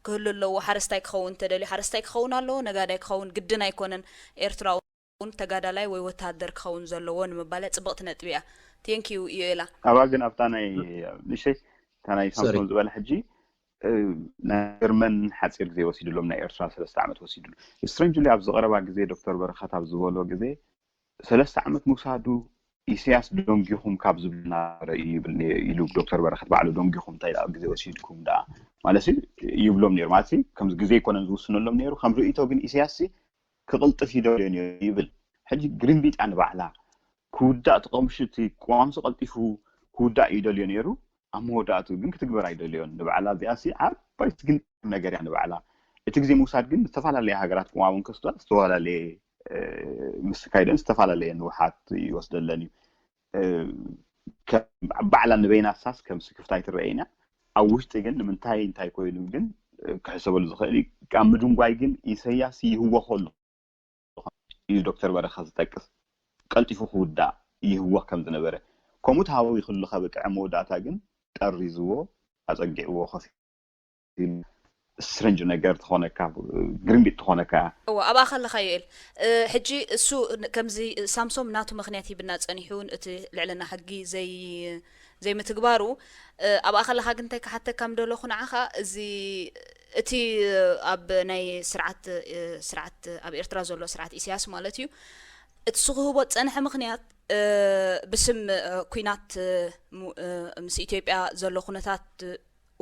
ክህሉ ኣለዎ ሓረስታይ ክኸውን እንተደልዩ ሓረስታይ ክኸውን ኣለዎ ነጋዳይ ክኸውን ግድን ኣይኮነን ኤርትራዊ እውን ተጋዳላይ ወይ ወታደር ክኸውን ዘለዎ ንምባለ ፅብቕቲ ነጥቢ እያ ቴንኪዩ ኢዮኤላ ኣባ ግን ኣብታ ናይ ንሸይ እታ ናይ ሳምሶን ዝበለ ሕጂ ናይ ጀርመን ሓፂር ግዜ ወሲድሎም ናይ ኤርትራ ሰለስተ ዓመት ወሲድሉ ስትረንጅሊ ኣብዚ ቀረባ ግዜ ዶክተር በረኸት ኣብ ዝበሎ ግዜ ሰለስተ ዓመት ምውሳዱ ኢሳያስ ደንጊኹም ካብ ዝብል ናበረ እዩ ይብል ኢሉ ዶክተር በረኸት ባዕሉ ደንጊኹም እንታይ ኣብ ግዜ ወሲድኩም ደኣ ማለት ይብሎም ነይሩ ማለት ከምዚ ግዜ ይኮነን ዝውስነሎም ነይሩ ከም ርእይቶ ግን ኢሳያስ ክቕልጥፍ ይደልዮ ነይሩ ይብል ሕጂ ግሪንቢጣ ንባዕላ ክውዳእ ተቐምሹ እቲ ቅዋምሲ ቀልጢፉ ክውዳእ ይደልዮ ነይሩ ኣብ መወዳእቱ ግን ክትግበር ኣይደልዮን ንባዕላ እዚኣ ሲ ዓባይ ስግን ነገር እያ ንባዕላ እቲ ግዜ ምውሳድ ግን ዝተፈላለየ ሃገራት ቅዋም ከስቷል ዝተፈላለየ ምስ ካይደን ዝተፈላለየ ንውሓት ይወስደለን እዩ ባዕላ ንበይና ሳስ ከም ስክፍታ ኣይትረአይና ኣብ ውሽጢ ግን ንምንታይ እንታይ ኮይኑ ግን ክሕሰበሉ ዝኽእል እዩ ኣብ ምድንጓይ ግን ኢሰያስ ይህወ ከሎ እዩ ዶክተር በረኸ ዝጠቅስ ቀልጢፉ ክውዳእ ይህወ ከም ዝነበረ ከምኡ ተሃዊ ክሉ ከብቅዐ መወዳእታ ግን ጠሪዝዎ ኣፀጊዕዎ ከፊ ስትረንጅ ነገር ትኾነካ ግርምቢጥ ትኾነካ እዋ ኣብኣ ከለኻ ዮኤል ሕጂ እሱ ከምዚ ሳምሶም ናቱ ምክንያት ሂብና ፀኒሑ እቲ ልዕልና ሕጊ ዘይ ዘይምትግባሩ ኣብኣ ከለኻ ግን እንታይ ክሓተካ ምደለኹ ንዓኻ እዚ እቲ ኣብ ናይ ስርዓት ስርዓት ኣብ ኤርትራ ዘሎ ስርዓት ኢሳያስ ማለት እዩ እቲ ስክህቦ ዝፀንሐ ምክንያት ብስም ኩናት ምስ ኢትዮጵያ ዘሎ ኩነታት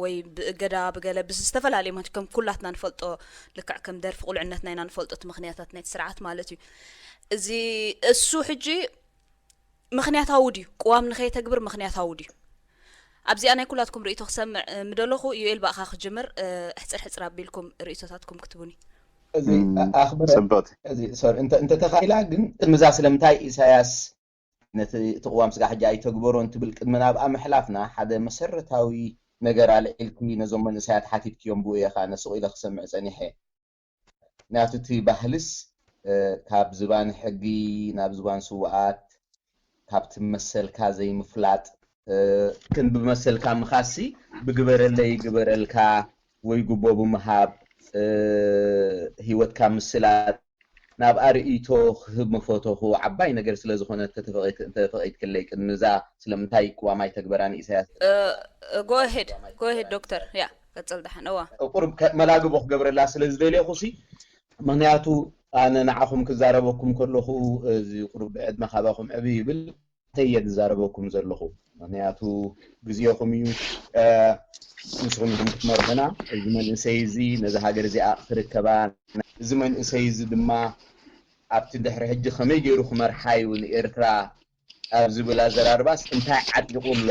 ወይ ብእገዳ ብገለ ብዝተፈላለየ ማለት ከም ኩላትና ንፈልጦ ልክዕ ከም ደርፊ ቁልዕነትና ኢና ንፈልጦ እቲ ምክንያታት ናይቲ ስርዓት ማለት እዩ እዚ እሱ ሕጂ ምክንያታዊ ድዩ ቅዋም ንከየተግብር ምክንያታዊ ድዩ ኣብዚኣ ናይ ኩላትኩም ርእቶ ክሰምዕ ምደለኹ ዩኤል ብኣኻ ክጅምር ሕፅር ሕፅር ኣቢልኩም ርእቶታትኩም ክትቡኒ እዚ ኣኽብረ እንተተኻኢላ ግን ቅድሚዛ ስለምንታይ ኢሳያስ ነቲ እቲ ቅዋም ስጋዕ ሕጂ ኣይተግበሮን ትብል ቅድሚ ናብኣ ምሕላፍና ሓደ መሰረታዊ ነገር ኣልዒልኪ ነዞም መንእሰያት ሓቲትክዮም ብኡ ኢኻ ነስቑ ኢለ ክሰምዕ ጸኒሐ ምክንያቱ እቲ ባህልስ ካብ ዝባን ሕጊ ናብ ዝባን ስውኣት፣ ካብቲ መሰልካ ዘይምፍላጥ፣ ግን ብመሰልካ ምኻሲ ብግበረለይ ግበረልካ ወይ ጉቦ ብምሃብ፣ ህይወትካ ምስላጥ፣ ናብ ኣርእይቶ ክህብ መፈተኹ ዓባይ ነገር ስለ ዝኾነት፣ ተፈቒድክለይ ቅድሚ እዛ ስለምንታይ ቅዋም ኣይተግበራን ኢሳያስ? ጎሄድ ጎሄድ ዶክተር፣ ያ ቀጽል ደሓን። እዋ ቁርብ መላግቦ ክገብረላ ስለ ዝደልየኹ ሲ፣ ምክንያቱ ኣነ ንዓኹም ክዛረበኩም ከለኹ፣ እዚ ቁርብ ዕድመ ካባኹም ዕብይ ይብል፣ ተየ ዝዛረበኩም ዘለኹ፣ ምክንያቱ ግዜኹም እዩ። ንስኹም ኢኹም ክትመርሑና። እዚ መንእሰይ እዚ ነዚ ሃገር እዚኣ ክትርከባ፣ እዚ መንእሰይ እዚ ድማ ኣብቲ ድሕሪ ሕጂ ከመይ ገይሩ ክመርሓ እዩ ንኤርትራ ኣብ ዝብል ኣዘራርባስ እንታይ ዓጢቑ ኣሎ?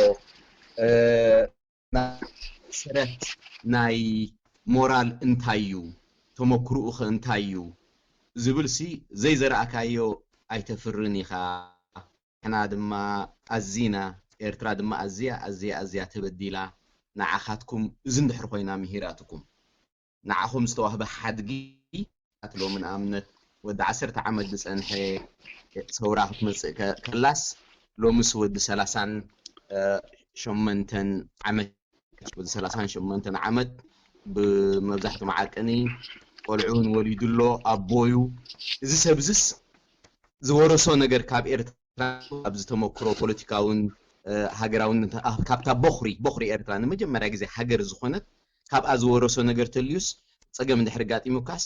ሰረት ናይ ሞራል እንታይ እዩ? ተመክርኡ ኸ እንታይ እዩ? ዝብል ሲ ዘይዘራእካዮ ኣይተፍርን ኢኻ። ንሕና ድማ ኣዚና፣ ኤርትራ ድማ ኣዝያ ኣዝያ ኣዝያ ተበዲላ፣ ንዓኻትኩም እዚ እንድሕር ኮይና ምሂራትኩም፣ ንዓኹም ዝተዋህበ ሓድጊ፣ ሎሚ ንኣብነት ወዲ ዓሰርተ ዓመት ዝጸንሐ ሰውራ ክትመጽእ ከላስ፣ ሎምስ ወዲ ሰላሳን ሸመንተን ዓመት፣ ወዲ ሰላሳን ሸመንተን ዓመት ብመብዛሕትኡ መዓቀኒ ቆልዑ እውን ወሊዱ ኣሎ፣ ኣቦዩ። እዚ ሰብ እዚስ ዝወረሶ ነገር ካብ ኤርትራ፣ ካብ ዝተመክሮ ፖለቲካውን ሃገራውን፣ ካብታ ቦኽሪ ቦኽሪ ኤርትራ ንመጀመርያ ግዜ ሃገር ዝኾነት፣ ካብኣ ዝወረሶ ነገር ተልዩስ፣ ጸገም እንድሕር ጋጢሙካስ፣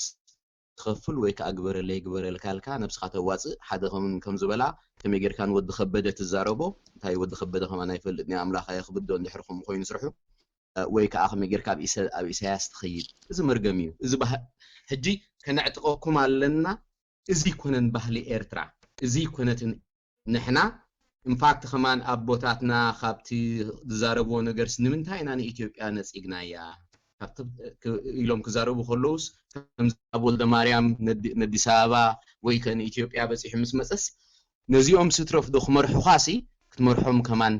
ትኸፍል ወይ ከዓ ግበረለይ ግበረልካ ኢልካ ነብስኻ ተዋፅእ። ሓደ ከም ከም ዝበላ፣ ከመይ ጌርካ ንወዲ ከበደ ትዛረቦ? እንታይ ወዲ ከበደ ከማን ኣይፈልጥን እየ፣ ኣምላኽ ኣየኽብዶ እንድሕር ከምኡ ኮይኑ ስርሑ። ወይ ከዓ ከመይ ጌርካ ኣብ ኢሰ- ኣብ ኢሳያስ ትኸይድ? እዚ መርገም እዩ። እዚ ባህ- ሕጂ ከነዕጥቀኩም ኣለና። እዚ ይኮነን ባህሊ ኤርትራ፣ እዚ ይኮነትን ንሕና። ኢንፋክት ከማን ኣቦታትና ካብቲ ዝዛረብዎ ነገርስ ንምንታይ ኢና ንኢትዮጵያ ነጺግናያ ኢሎም ክዛረቡ ከለውስ፣ ከምዚ ኣብ ወልደ ማርያም ነዲስ ኣበባ ወይ ከ ንኢትዮጵያ በጺሑ ምስ መጸስ፣ ነዚኦም ስትረፍ ዶ ክመርሑኻሲ ክትመርሖም ከማን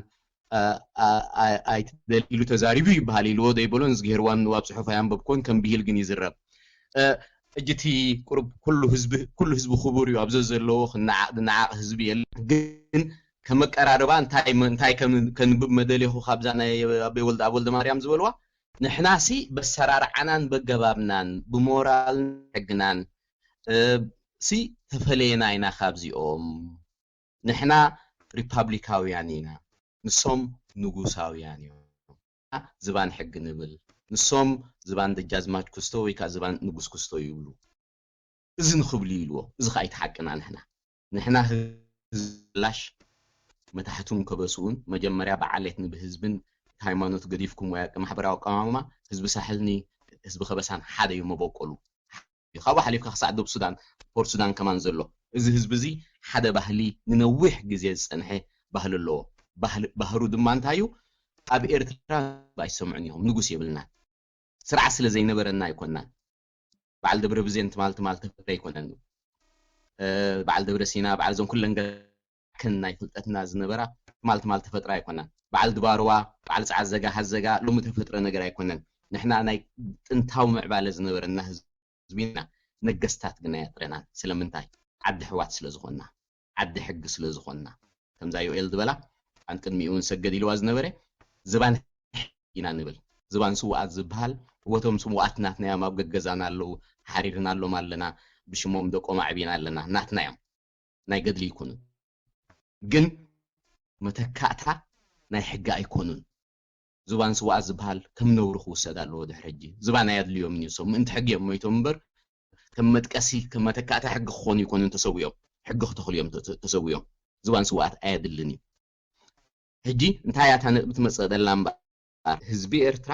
ኣይትደል ኢሉ ተዛሪቡ ይበሃል ኢልዎ ዘይበሎን ዝግሄርዋን ኣብ ጽሑፍ ኣያንበብኮን ከም ብሂል ግን ይዝረብ። ሕጂ እቲ ቁሩብ ኩሉ ህዝቢ ኩሉ ህዝቢ ክቡር እዩ፣ ኣብዚ ዘለዎ ክነዓቕ ዝነዓቕ ህዝቢ የለን። ግን ከመቀራርባ እንታይ እንታይ ከም- ከንብብ መደሌኹ ካብዛ ናይ ኣበይ ወልደ ኣብ ወልደ ማርያም ዝበልዋ፣ ንሕናሲ በሰራርዓናን በገባብናን ብሞራልን ሕግናን እ፣ ሲ ተፈለየና ኢና ካብዚኦም። ንሕና ሪፓብሊካውያን ኢና፣ ንሶም ንጉሳውያን እዮም። ዝባን ሕጊ ንብል፣ ንሶም ዝባን ደጃዝማች ክስቶ ወይ ከዓ ዝባን ንጉስ ክስቶ ይብሉ። እዚ ንኽብሉ ይልዎ። እዚ ከዓ ኣይተሓቅና ንሕና ንሕና ህዝቢ ላሽ መታሕቱን ከበስኡን መጀመርያ ብዓሌት ንብህዝብን ሃይማኖት ገዲፍኩም ወይ ኣቀ- ማሕበራዊ ኣቀማምማ ህዝቢ ሳሕልኒ ህዝቢ ከበሳን ሓደ እዩ መበቆሉ። ካብኡ ሓሊፍካ ክሳዕ ደቡብ ሱዳን ፖርት ሱዳን ከማን ዘሎ እዚ ህዝቢ እዚ ሓደ ባህሊ ንነዊሕ ግዜ ዝፀንሐ ባህሊ ኣለዎ። ባህሊ- ባህሩ ድማ እንታይ እዩ? ኣብ ኤርትራ ኣይሰምዑን ኢኹም፣ ንጉስ የብልናን። ስርዓት ስለ ዘይነበረና ኣይኮናን። በዓል ደብረ ብዜን ትማል ትማል ተፈጥረ ኣይኮነን። እ፣ በዓል ደብረ ሲና፣ በዓል እዞም ኩለን ገ- ከን ናይ ፍልጠትና ዝነበራ ትማል ትማል ተፈጥረ ኣይኮናን። በዓል ድባርዋ፣ በዓል ጸዓዘጋ ሃዘጋ ሎሚ ተፈጥረ ነገር ኣይኮነን። ንሕና ናይ ጥንታዊ ምዕባለ ዝነበረና ህዝቢ ኢና። ነገስታት ግና የጥረናን። ስለምንታይ? ዓዲ ኣሕዋት ስለ ዝኾንና፣ ዓዲ ሕጊ ስለ ዝኾንና። ከምዛ ዮኤል ዝበላ፣ ኣን ቅድሚኡ እውን ሰገድ ኢልዋ ዝነበረ፣ ዝባን ኢና ንብል። ዝባን ስውኣት ዝበሃል፣ እወቶም ስውኣት ናትና እዮም፣ ኣብ ገገዛና ኣለዉ፣ ሓሪርናሎም ኣለና፣ ብሽሞም ደቆም ኣዕቢና ኣለና፣ ናትና እዮም። ናይ ገድሊ ኣይኮኑን። ግን መተካእታ ናይ ሕጊ ኣይኮኑን። ዝባን ስውኣት ዝበሃል ከም ነውሪ ክውሰድ ኣለዎ። ድሕሪ ሕጂ ዝባን ኣየድልዮምን እዩ። ንሶም ምእንቲ ሕጊ እዮም ሞይቶም እምበር ከም መጥቀሲ፣ ከም መተካእታ ሕጊ ክኾኑ ኣይኮኑን ተሰዊኦም። ሕጊ ክተኽሉ እዮም ተ- ተ- ተሰዊኦም። ዝባን ስውኣት ኣየድልን እዩ። ሕጂ እንታይ እያ እታ ነጥቢ ትመጽእ ዘላ እምበኣር? ህዝቢ ኤርትራ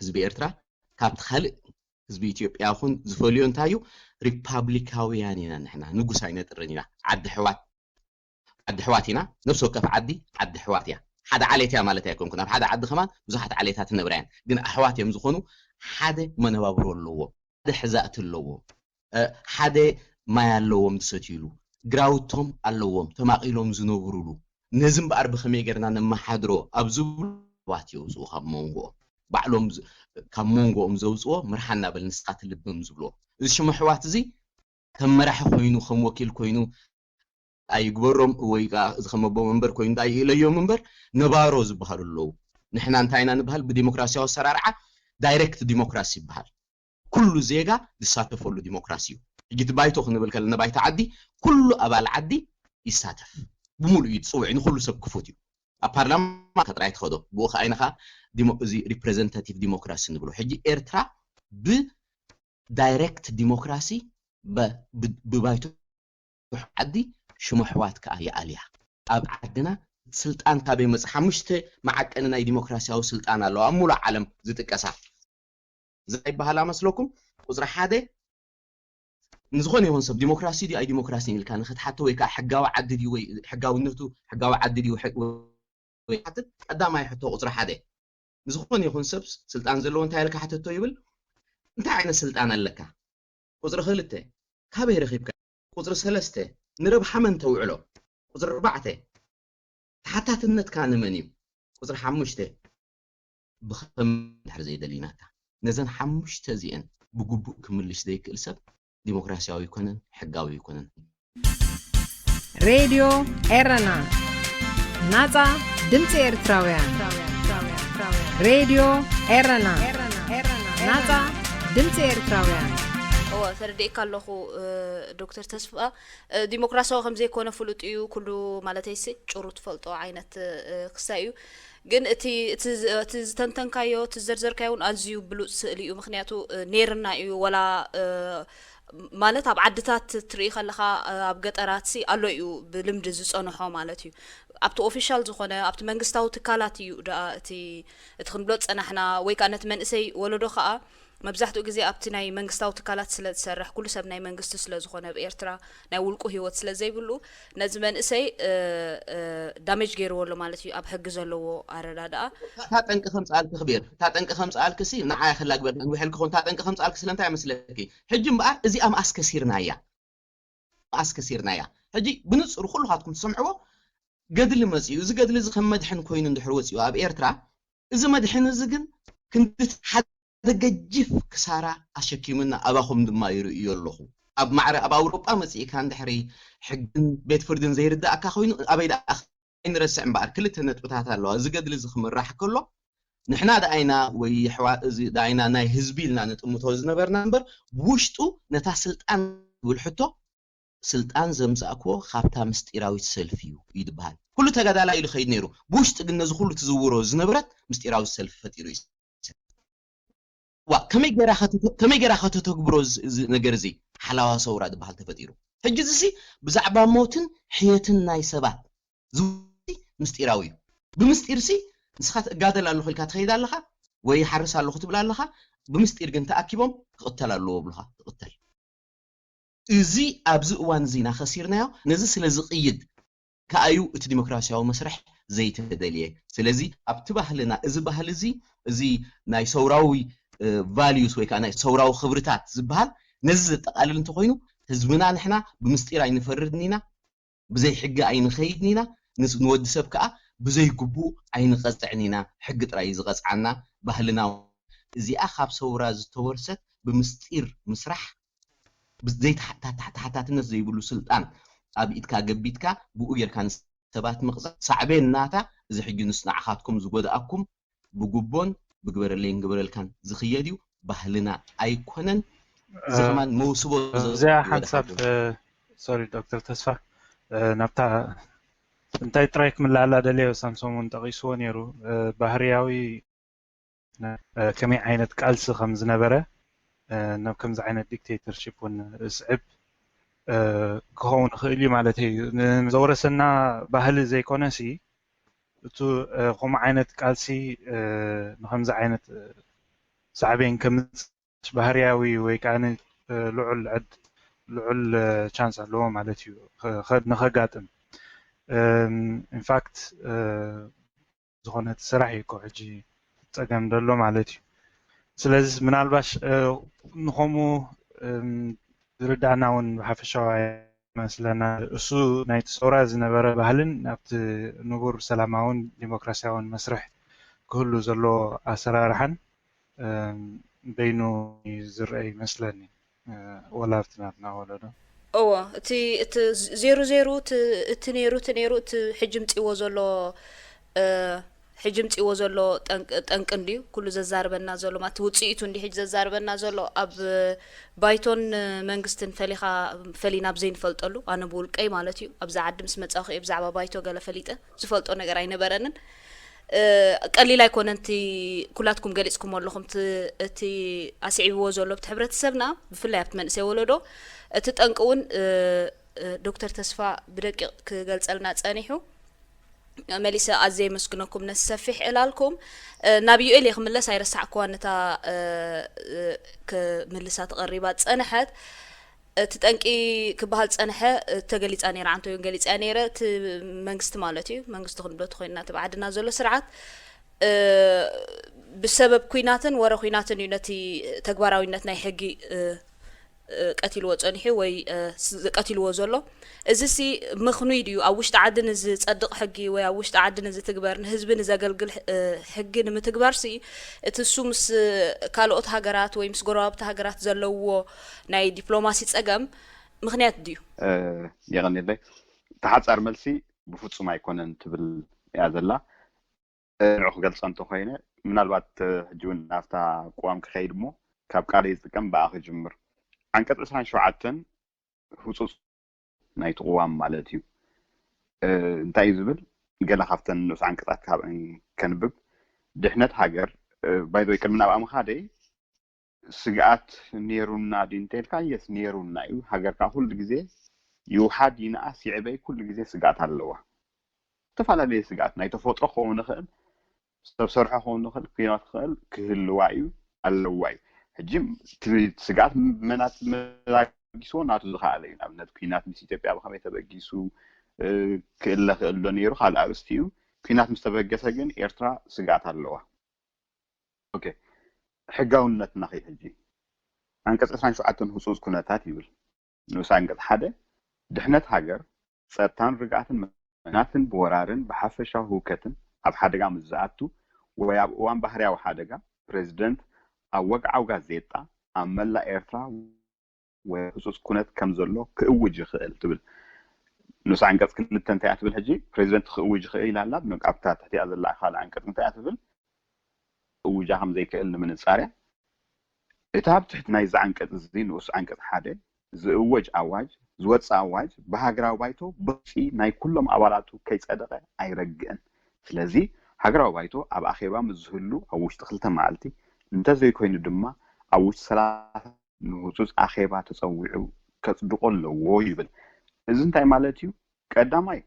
ህዝቢ ኤርትራ ካብቲ ካልእ ህዝቢ ኢትዮጵያ ይኹን ዝፈልዮ እንታይ እዩ? ሪፓብሊካውያን ኢና ንሕና፣ ንጉስ ኣይነጥርን ኢና። ዓዲ ኣሕዋት ዓዲ ኣሕዋት ኢና። ነፍሲ ወከፍ ዓዲ ዓዲ ኣሕዋት እያ። ሓደ ዓሌት እያ ማለት ኣይኮንኩን። ኣብ ሓደ ዓዲ ከማን ብዙሓት ዓሌታት ይነብራ እየን፣ ግን ኣሕዋት እዮም ዝኾኑ። ሓደ መነባብሮ ኣለዎም፣ ሓደ ሕዛእቲ ኣለዎም፣ እ፣ ሓደ ማይ ኣለዎም ዝሰትይሉ፣ ግራውቶም ኣለዎም ተማቒሎም ዝነብሩሉ። ነዚ እምበኣር ብኸመይ ጌርና ነመሓድሮ ኣብ ዝብሉ ሰባት የውፅኡ ካብ መንጎኦም። ባዕሎም ካብ መንጎኦም ዘውፅዎ ምርሓ እናበል ንስኻ ትልብም ዝብልዎ። እዚ ሽሙ ኣሕዋት እዚ ከም መራሒ ኮይኑ ከም ወኪል ኮይኑ ኣይግበሮም ወይ ከዓ እዚ ከም ኣቦ መንበር ኮይኑ እንታይ ይእለዮም እምበር ነባሮ ዝበሃሉ ኣለዉ። ንሕና እንታይ ኢና ንበሃል? ብዲሞክራሲያዊ ኣሰራርዓ ዳይሬክት ዲሞክራሲ ይበሃል። ኩሉ ዜጋ ዝሳተፈሉ ዲሞክራሲ እዩ። ሕጂ እቲ ባይቶ ክንብል ከለና ባይቶ ዓዲ ኩሉ ኣባል ዓዲ ይሳተፍ። ብምሉእ እዩ ዝፅውዕ፣ ንኩሉ ሰብ ክፉት እዩ። ኣብ ፓርላማ ከጥራይ ትኸዶ ብኡ ከዓ ኢንኻ እዚ ሪፕሬዘንታቲቭ ዲሞክራሲ ንብሎ። ሕጂ ኤርትራ ብዳይሬክት ዲሞክራሲ ብባይቶ ዓዲ ሽሙ ኣሕዋት ከዓ ይኣልያ። ኣብ ዓድና ስልጣን ካበይ መፅ? ሓሙሽተ መዓቀኒ ናይ ዲሞክራሲያዊ ስልጣን ኣለዋ ኣብ ሙሉእ ዓለም ዝጥቀሳ። እንታይ ይበሃል ኣመስለኩም? ቁፅሪ ሓደ ንዝኾነ ይኹን ሰብ ዲሞክራሲ ድዩ ኣይ ዲሞክራሲን ኢልካ ንክትሓቶ ወይ ከዓ ሕጋዊ ዓዲ ድዩ ወይ ሕጋውነቱ ሕጋዊ ዓዲ ድዩ ወይ ሓትት ቀዳማይ ሕቶ ቁፅሪ ሓደ ንዝኾነ ይኹን ሰብ ስልጣን ዘለዎ እንታይ ኢልካ ሓተቶ ይብል። እንታይ ዓይነት ስልጣን ኣለካ? ቁፅሪ ክልተ ካበይ ረኺብካ? ቁፅሪ ሰለስተ ንረብሓ መን ተውዕሎ? ቁፅሪ ኣርባዕተ ተሓታትነትካ ንመን እዩ? ቁፅሪ ሓሙሽተ ብኸም ድሕር ዘይደሊናታ ነዘን ሓሙሽተ እዚአን ብግቡእ ክምልሽ ዘይክእል ሰብ ዲሞክራሲያዊ ኣይኮነን፣ ሕጋዊ ኣይኮነን። ሬድዮ ኤረና፣ ናጻ ድምጺ ኤርትራውያን። ሬድዮ ኤረና፣ ናጻ ድምጺ ኤርትራውያን። እወ፣ ተረዲእካ ኣለኹ ዶክተር ተስፋ። ዲሞክራሲያዊ ከም ዘይኮነ ፍሉጥ እዩ። ኩሉ ማለተይሲ ጭሩ ትፈልጦ ዓይነት ክሳይ እዩ። ግን እቲ እቲ ዝተንተንካዮ እቲ ዝዘርዘርካዮ እውን ኣዝዩ ብሉፅ ስእሊ እዩ። ምክንያቱ ነይርና እዩ ወላ ማለት ኣብ ዓድታት ትርኢ ከለካ ኣብ ገጠራት ሲ ኣሎ እዩ ብልምዲ ዝፀንሖ ማለት እዩ። ኣብቲ ኦፊሻል ዝኮነ ኣብቲ መንግስታዊ ትካላት እዩ ደኣ እቲ እቲ ክንብሎ ዝፀናሕና ወይ ከዓ ነቲ መንእሰይ ወለዶ ከዓ መብዛሕትኡ ግዜ ኣብቲ ናይ መንግስታዊ ትካላት ስለ ዝሰርሕ ኩሉ ሰብ ናይ መንግስቲ ስለ ዝኾነ ኣብ ኤርትራ ናይ ውልቁ ህይወት ስለ ዘይብሉ ነዚ መንእሰይ ዳሜጅ ገይርዎ ኣሎ ማለት እዩ ኣብ ሕጊ ዘለዎ ኣረዳድኣ። እታ ጠንቂ ከምፅኣልኪ ክቤር እታ ጠንቂ ከምፅኣልኪ ሲ ንዓይ ክላግበል ንውሕል ክኾን እታ ጠንቂ ከምፅኣልኪ ስለምንታይ መስለኪ? ሕጂ እምበኣር እዚኣ መኣስ ከሲርናያ? መኣስ ከሲርናያ? ሕጂ ብንፁር ኩልኻትኩም ትሰምዕዎ ገድሊ መፂኡ እዚ ገድሊ እዚ ከም መድሕን ኮይኑ እንድሕር ወፂኡ ኣብ ኤርትራ እዚ መድሕን እዚ ግን ክንዲ ሓደ ገጅፍ ክሳራ ኣሸኪምና ኣባኹም ድማ ይርእዮ ኣለኹ። ኣብ ማዕረ ኣብ ኣውሮጳ መፂእካ እንድሕሪ ሕግን ቤት ፍርድን ዘይርዳእካ ኮይኑ ኣበይ ደኣ ኣይንረስዕ እምበኣር ክልተ ነጥብታት ኣለዋ። እዚ ገድሊ እዚ ክምራሕ ከሎ ንሕና ደኣይና ወይ ይሕዋ እዚ ደኣይና ናይ ህዝቢ ኢልና ንጥምቶ ዝነበርና እምበር ብውሽጡ ነታ ስልጣን ትብል ሕቶ ስልጣን ዘምጻእክዎ ካብታ ምስጢራዊት ሰልፊ እዩ እዩ ዝበሃል። ኩሉ ተጋዳላይ ኢሉ ከይድ ነይሩ። ብውሽጢ ግን ነዚ ኩሉ ትዝውሮ ዝነበረት ምስጢራዊት ሰልፊ ፈጢሩ እዩ። ዋ ከመይ ገይራ ከተተ- ከመይ ገይራ ከተተግብሮ እዚ- እዚ ነገር እዚ ሓላዋ ሰውራ ዝበሃል ተፈጢሩ። ሕጂ እዚ ሲ ብዛዕባ ሞትን ሕየትን ናይ ሰባት ዝውቲ ምስጢራዊ እዩ። ብምስጢር ሲ ንስኻ እጋደል ኣለኹ ኢልካ ትኸይድ ኣለኻ ወይ ይሓርስ ኣለኹ ትብል ኣለኻ። ብምስጢር ግን ተኣኪቦም ክቕተል ኣለዎ ብሉኻ ትቕተል። እዚ ኣብዚ እዋን እዚ ኢና ከሲርናዮ። ነዚ ስለ ዝቕይድ ከኣዩ እቲ ዲሞክራሲያዊ መስርሕ ዘይተደልየ። ስለዚ ኣብቲ ባህልና እዚ ባህሊ እዚ እዚ ናይ ሰውራዊ ቫልዩስ ወይ ከዓ ናይ ሰውራዊ ክብርታት ዝበሃል ነዚ ዘጠቓልል እንተኮይኑ ህዝብና ንሕና ብምስጢር ኣይንፈርድን ኢና፣ ብዘይ ሕጊ ኣይንኸይድን ኢና፣ ንወዲ ሰብ ከዓ ብዘይ ግቡእ ኣይንቐፅዕን ኢና። ሕጊ ጥራይ እዩ ዝቐፅዓና። ባህልና እዚኣ ካብ ሰውራ ዝተወርሰት ብምስጢር ምስራሕ ዘይተሓታትነት ዘይብሉ ስልጣን ኣብ ኢድካ ገቢትካ ብኡ ጌርካ ንሰባት ምቕፃዕ ሳዕቤን ናታ እዚ ሕጂ ንስ ንዓኻትኩም ዝጎድኣኩም ብጉቦን ብግበረለይን ግበረልካን ዝኽየድ እዩ። ባህልና ኣይኮነን። እዚ ከማን መውስቦ እዚኣ ሓንሳብ ሶሪ ዶክተር ተስፋ ናብታ እንታይ ጥራይ ክምልኣላ ደለዮ ሳምሶም እውን ጠቒስዎ ነይሩ ባህርያዊ ከመይ ዓይነት ቃልሲ ከም ዝነበረ ናብ ከምዚ ዓይነት ዲክቴተርሺፕ እውን ዝስዕብ ክኸውን ይኽእል እዩ ማለት እዩ። ዘውረሰና ባህሊ ዘይኮነሲ እቱ ከምኡ ዓይነት ቃልሲ ንከምዚ ዓይነት ሳዕቤን ከምፅእ ባህርያዊ ወይ ከዓ ልዑል ዕድ ልዑል ቻንስ ኣለዎ ማለት እዩ ንኸጋጥም። ኢንፋክት ዝኾነ እቲ ስራሕ እዩ እኮ ሕጂ ጸገም ዘሎ ማለት እዩ። ስለዚ ምናልባሽ ንኸምኡ ዝርዳእና እውን ብሓፈሻዊ ኣይመስለና። እሱ ናይቲ ሰውራ ዝነበረ ባህልን ኣብቲ ንቡር ሰላማውን ዲሞክራሲያውን መስርሕ ክህሉ ዘለዎ ኣሰራርሓን በይኑ ዝረአ ይመስለኒ። ወላብቲ ናትና ወለዶ እዎ፣ እቲ እቲ ዜሩ ዜሩ እቲ ነይሩ እቲ ነይሩ እቲ ሕጂ ምፅዎ ዘሎ ሕጂ ምፅዎ ዘሎ ጠንቂ እንድዩ ኩሉ ዘዛርበና ዘሎ ማለት ውፅኢቱ እንዲ ሕጂ ዘዛርበና ዘሎ ኣብ ባይቶን መንግስትን ፈሊኻ ፈሊና ኣብ ዘይንፈልጠሉ ኣነ ብውልቀይ ማለት እዩ ኣብዚ ዓዲ ምስ መፃኹ እየ ብዛዕባ ባይቶ ገለ ፈሊጠ ዝፈልጦ ነገር ኣይነበረንን። ቀሊል ኣይኮነን እቲ ኩላትኩም ገሊፅኩም ኣለኹም እቲ ኣስዒብዎ ዘሎ ኣብቲ ሕብረተሰብና ብፍላይ ኣብቲ መንእሰይ ወለዶ እቲ ጠንቂ እውን ዶክተር ተስፋ ብደቂቕ ክገልፀልና ፀኒሑ መሊሰ ኣዘ የመስግነኩም ነቲ ሰፊሕ ዕላልኩም። ናብ ዩኤል እየ ክምለስ ኣይረሳዕክዋ ነታ ክምልሳ ተቐሪባ ፀንሐት። እቲ ጠንቂ ክበሃል ዝፀንሐ ተገሊፃ ነይራ ዓንተ እውን ገሊፀያ ነይረ እቲ መንግስቲ ማለት እዩ መንግስቲ ክንብሎ ተኮይንና እቲ ብዓድና ዘሎ ስርዓት ብሰበብ ኩናትን ወረ ኩናትን እዩ ነቲ ተግባራዊነት ናይ ሕጊ ቀቲልዎ ፀኒሑ ወይ ቀቲልዎ ዘሎ። እዚ ሲ ምኽኑይ ድዩ ኣብ ውሽጢ ዓዲ ንዝፀድቕ ሕጊ ወይ ኣብ ውሽጢ ዓዲ ንዝትግበር ንህዝቢ ንዘገልግል ሕጊ ንምትግባር ሲ እቲ እሱ ምስ ካልኦት ሃገራት ወይ ምስ ጎረባብቲ ሃገራት ዘለዎ ናይ ዲፕሎማሲ ፀገም ምኽንያት ድዩ? የቐኒለይ። ተሓፃር መልሲ ብፍፁም ኣይኮነን ትብል እያ ዘላ። ንዑ ክገልፆ እንተኮይነ ምናልባት ሕጂ እውን ናብታ ቅዋም ክኸይድ እሞ ካብ ቃለይ ዝጥቀም ብኣ ክጅምር። ዓንቀፅ ዕስራን ሸውዓተን ህፁፅ ናይቲ ቅዋም ማለት እዩ። እንታይ እዩ ዝብል? ገለ ካብተን ንኡስ ዓንቀፃት ካብ ከንብብ። ድሕነት ሃገር ባይዘወይ ቅድሚ ናብኣ ምኻደይ ስግኣት ኔሩና ድዩ እንተልካ የስ ኔሩና እዩ። ሃገርካ ኩሉ ግዜ ይውሓድ ይንኣስ ይዕበይ ኩሉ ግዜ ስግኣት ኣለዋ። ዝተፈላለየ ስግኣት ናይ ተፈጥሮ ክኸውን ይኽእል፣ ሰብ ሰርሖ ክኸውን ይኽእል፣ ኩናት ክኽእል ክህልዋ እዩ ኣለዋ እዩ። ሕጂ ስግኣት መናት መላጊስዎ ናቱ ዝኸኣለ እዩ። ንኣብነት ኩናት ምስ ኢትዮጵያ ብኸመይ ተበጊሱ ክእለ ክእሎ ነይሩ ካልእ ኣርእስቲ እዩ። ኩናት ምስ ተበገሰ ግን ኤርትራ ስግኣት ኣለዋ። ኦኬ ሕጋውነትና ከይ ሕጂ ዓንቀፅ ዕስራን ሸውዓተን ህፁፅ ኩነታት ይብል ንኡስ ዓንቀፅ ሓደ ድሕነት ሃገር ጸጥታን ርግኣትን መናትን ብወራርን ብሓፈሻዊ ህውከትን ኣብ ሓደጋ ምስ ዝኣቱ ወይ ኣብ እዋን ባህርያዊ ሓደጋ ፕሬዚደንት ኣብ ወግዓዊ ጋዜጣ ኣብ መላእ ኤርትራ ወይ ህጹጽ ኩነት ከም ዘሎ ክእውጅ ይኽእል ትብል ንኡስ ዓንቀጽ ክልተ እንታይ እያ ትብል ሕጂ ፕሬዚደንት ክእውጅ ይኽእል ኢላ ኣላ ኣብታ ትሕቲኣ ዘላ ካልእ ዓንቀጽ እንታይ እያ ትብል እውጃ ከም ዘይክእል ንምንጻር እያ እታ ኣብ ትሕቲ ናይዚ ዓንቀጽ እዚ ንኡስ ዓንቀጽ ሓደ ዝእወጅ ኣዋጅ ዝወጽእ ኣዋጅ ብሃገራዊ ባይቶ ብቕጺ ናይ ኩሎም ኣባላቱ ከይጸደቐ ኣይረግእን ስለዚ ሃገራዊ ባይቶ ኣብ ኣኼባ ምስ ዝህሉ ኣብ ውሽጢ ክልተ መዓልቲ እንተዘይኮይኑ ድማ ኣብ ውሽጢ ሰላሳ ንህጹጽ ኣኼባ ተጸዊዑ ከጽድቖ ኣለዎ ይብል። እዚ እንታይ ማለት እዩ? ቀዳማይ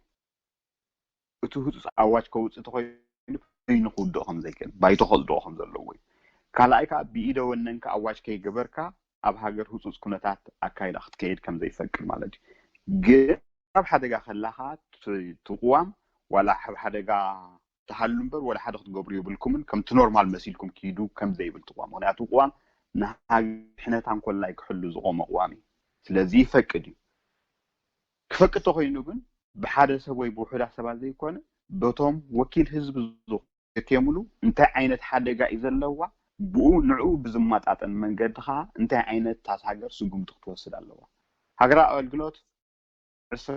እቲ ህጹጽ ኣዋጅ ከውጽእ ተኾይኑ በይኑ ክውድኦ ከም ዘይክእል ባይቶ ከጽድቖ ከም ዘለዎ እዩ። ካልኣይ ከኣ ብኢደ ወነንካ ኣዋጅ ከይገበርካ ኣብ ሃገር ህጹጽ ኩነታት ኣካይዳ ክትከይድ ከም ዘይፈቅድ ማለት እዩ። ግን ኣብ ሓደጋ ከላኻ እቲ ቅዋም ዋላ ኣብ ሓደጋ ትሃሉ እምበር ወላ ሓደ ክትገብሩ የብልኩምን ከምቲ ኖርማል መሲልኩም ኪዱ ከም ዘይብል ትቋም ምክንያቱ ቅዋም ንሃገር ድሕነታ እንኮላይ ክሕሉ ዝቆመ ቅዋም እዩ ስለዚ ይፈቅድ እዩ ክፈቅድ ተኮይኑ ግን ብሓደ ሰብ ወይ ብውሑዳት ሰባት ዘይኮነ በቶም ወኪል ህዝቢ ዝኮኑ ዘትየምሉ እንታይ ዓይነት ሓደጋ እዩ ዘለዋ ብኡ ንዕኡ ብዝመጣጠን መንገዲ ከዓ እንታይ ዓይነት ታስ ሃገር ስጉምቲ ክትወስድ ኣለዋ ሃገራዊ ኣገልግሎት ዕስራ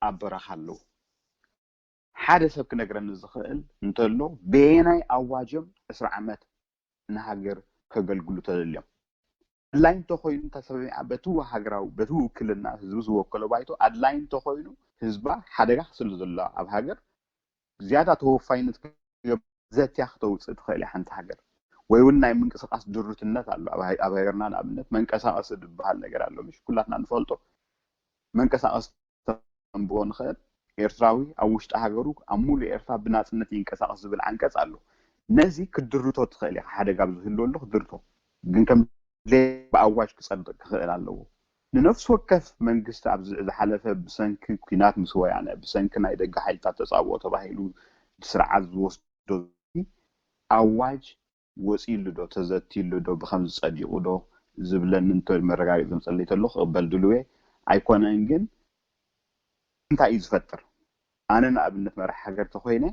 ኣብ በረኻ ኣለዉ። ሓደ ሰብ ክነግረኒ ዝኽእል እንተሎ በየናይ ኣዋጅ እዮም ዕስራ ዓመት ንሃገር ከገልግሉ ተደልዮም? ኣድላይ እንተኾይኑ እታ ሰብ በቲ ሃገራዊ በቲ ውክልና ህዝቢ ዝወከሎ ባይቶ ኣድላይ እንተኾይኑ ህዝባ ሓደጋ ክስሉ ዘሎ ኣብ ሃገር ዝያዳ ተወፋይነት ዘትያ ክተውፅእ ትኽእል እያ ሓንቲ ሃገር ወይ እውን ናይ ምንቅስቃስ ድሩትነት ኣሎ ኣብ ሃገርና ንኣብነት መንቀሳቀሲ ዝበሃል ነገር ኣሎ ምሽ ኩላትና ንፈልጦ መንቀሳቀሲ ተንብቦ ንኽእል ኤርትራዊ ኣብ ውሽጢ ሃገሩ ኣብ ሙሉእ ኤርትራ ብናፅነት ይንቀሳቀስ ዝብል ዓንቀፅ ኣሎ ነዚ ክድርቶ ትኽእል ኢኻ ሓደጋ ኣብ ዝህልወሉ ክድርቶ ግን ከም ብኣዋጅ ክፀድቅ ክኽእል ኣለዎ ንነፍሲ ወከፍ መንግስቲ ኣብ ዝሓለፈ ብሰንኪ ኲናት ምስ ወያነ ብሰንኪ ናይ ደገ ሓይልታት ተፃብኦ ተባሂሉ እቲ ስርዓት ዝወስዶ ኣዋጅ ወፂሉ ዶ ተዘትይሉ ዶ ብከምዚ ፀዲቁ ዶ ዝብለኒ እንተ መረጋገፂ ዘምፀለይ ተሎ ክቅበል ድልው እየ ኣይኮነን ግን እንታይ እዩ ዝፈጥር ኣነ ንኣብነት መራሒ ሃገር ተኮይነ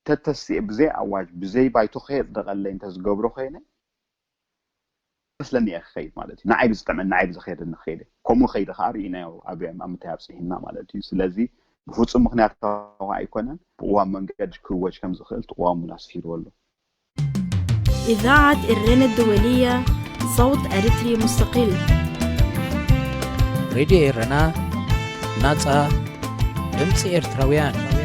ተተሲኤ ብዘይ ኣዋጅ ብዘይ ባይቶ ከየፅደቐለይ እንተዝገብሮ ኮይነ መስለኒ እየ ክኸይድ ማለት እዩ። ንዓይ ብዝጥዕመኒ ንዓይ ብዝኸየደኒ ክኸይደ ከምኡ ኸይደ ከዓ ርኢናዮ ኣብ ኣብ ምንታይ ኣብፅሒና ማለት እዩ። ስለዚ ብፍፁም ምክንያታዊ ኣይኮነን። ብእዋን መንገድ ክእወጅ ከም ዝኽእል እቲ ቅዋም እውን ኣስፊርዎ ኣሎ። إذاعة إرنا الدولية، صوت أريتري مستقل. ሬድዮ ኤረና ናጻ ድምፂ ኤርትራውያን።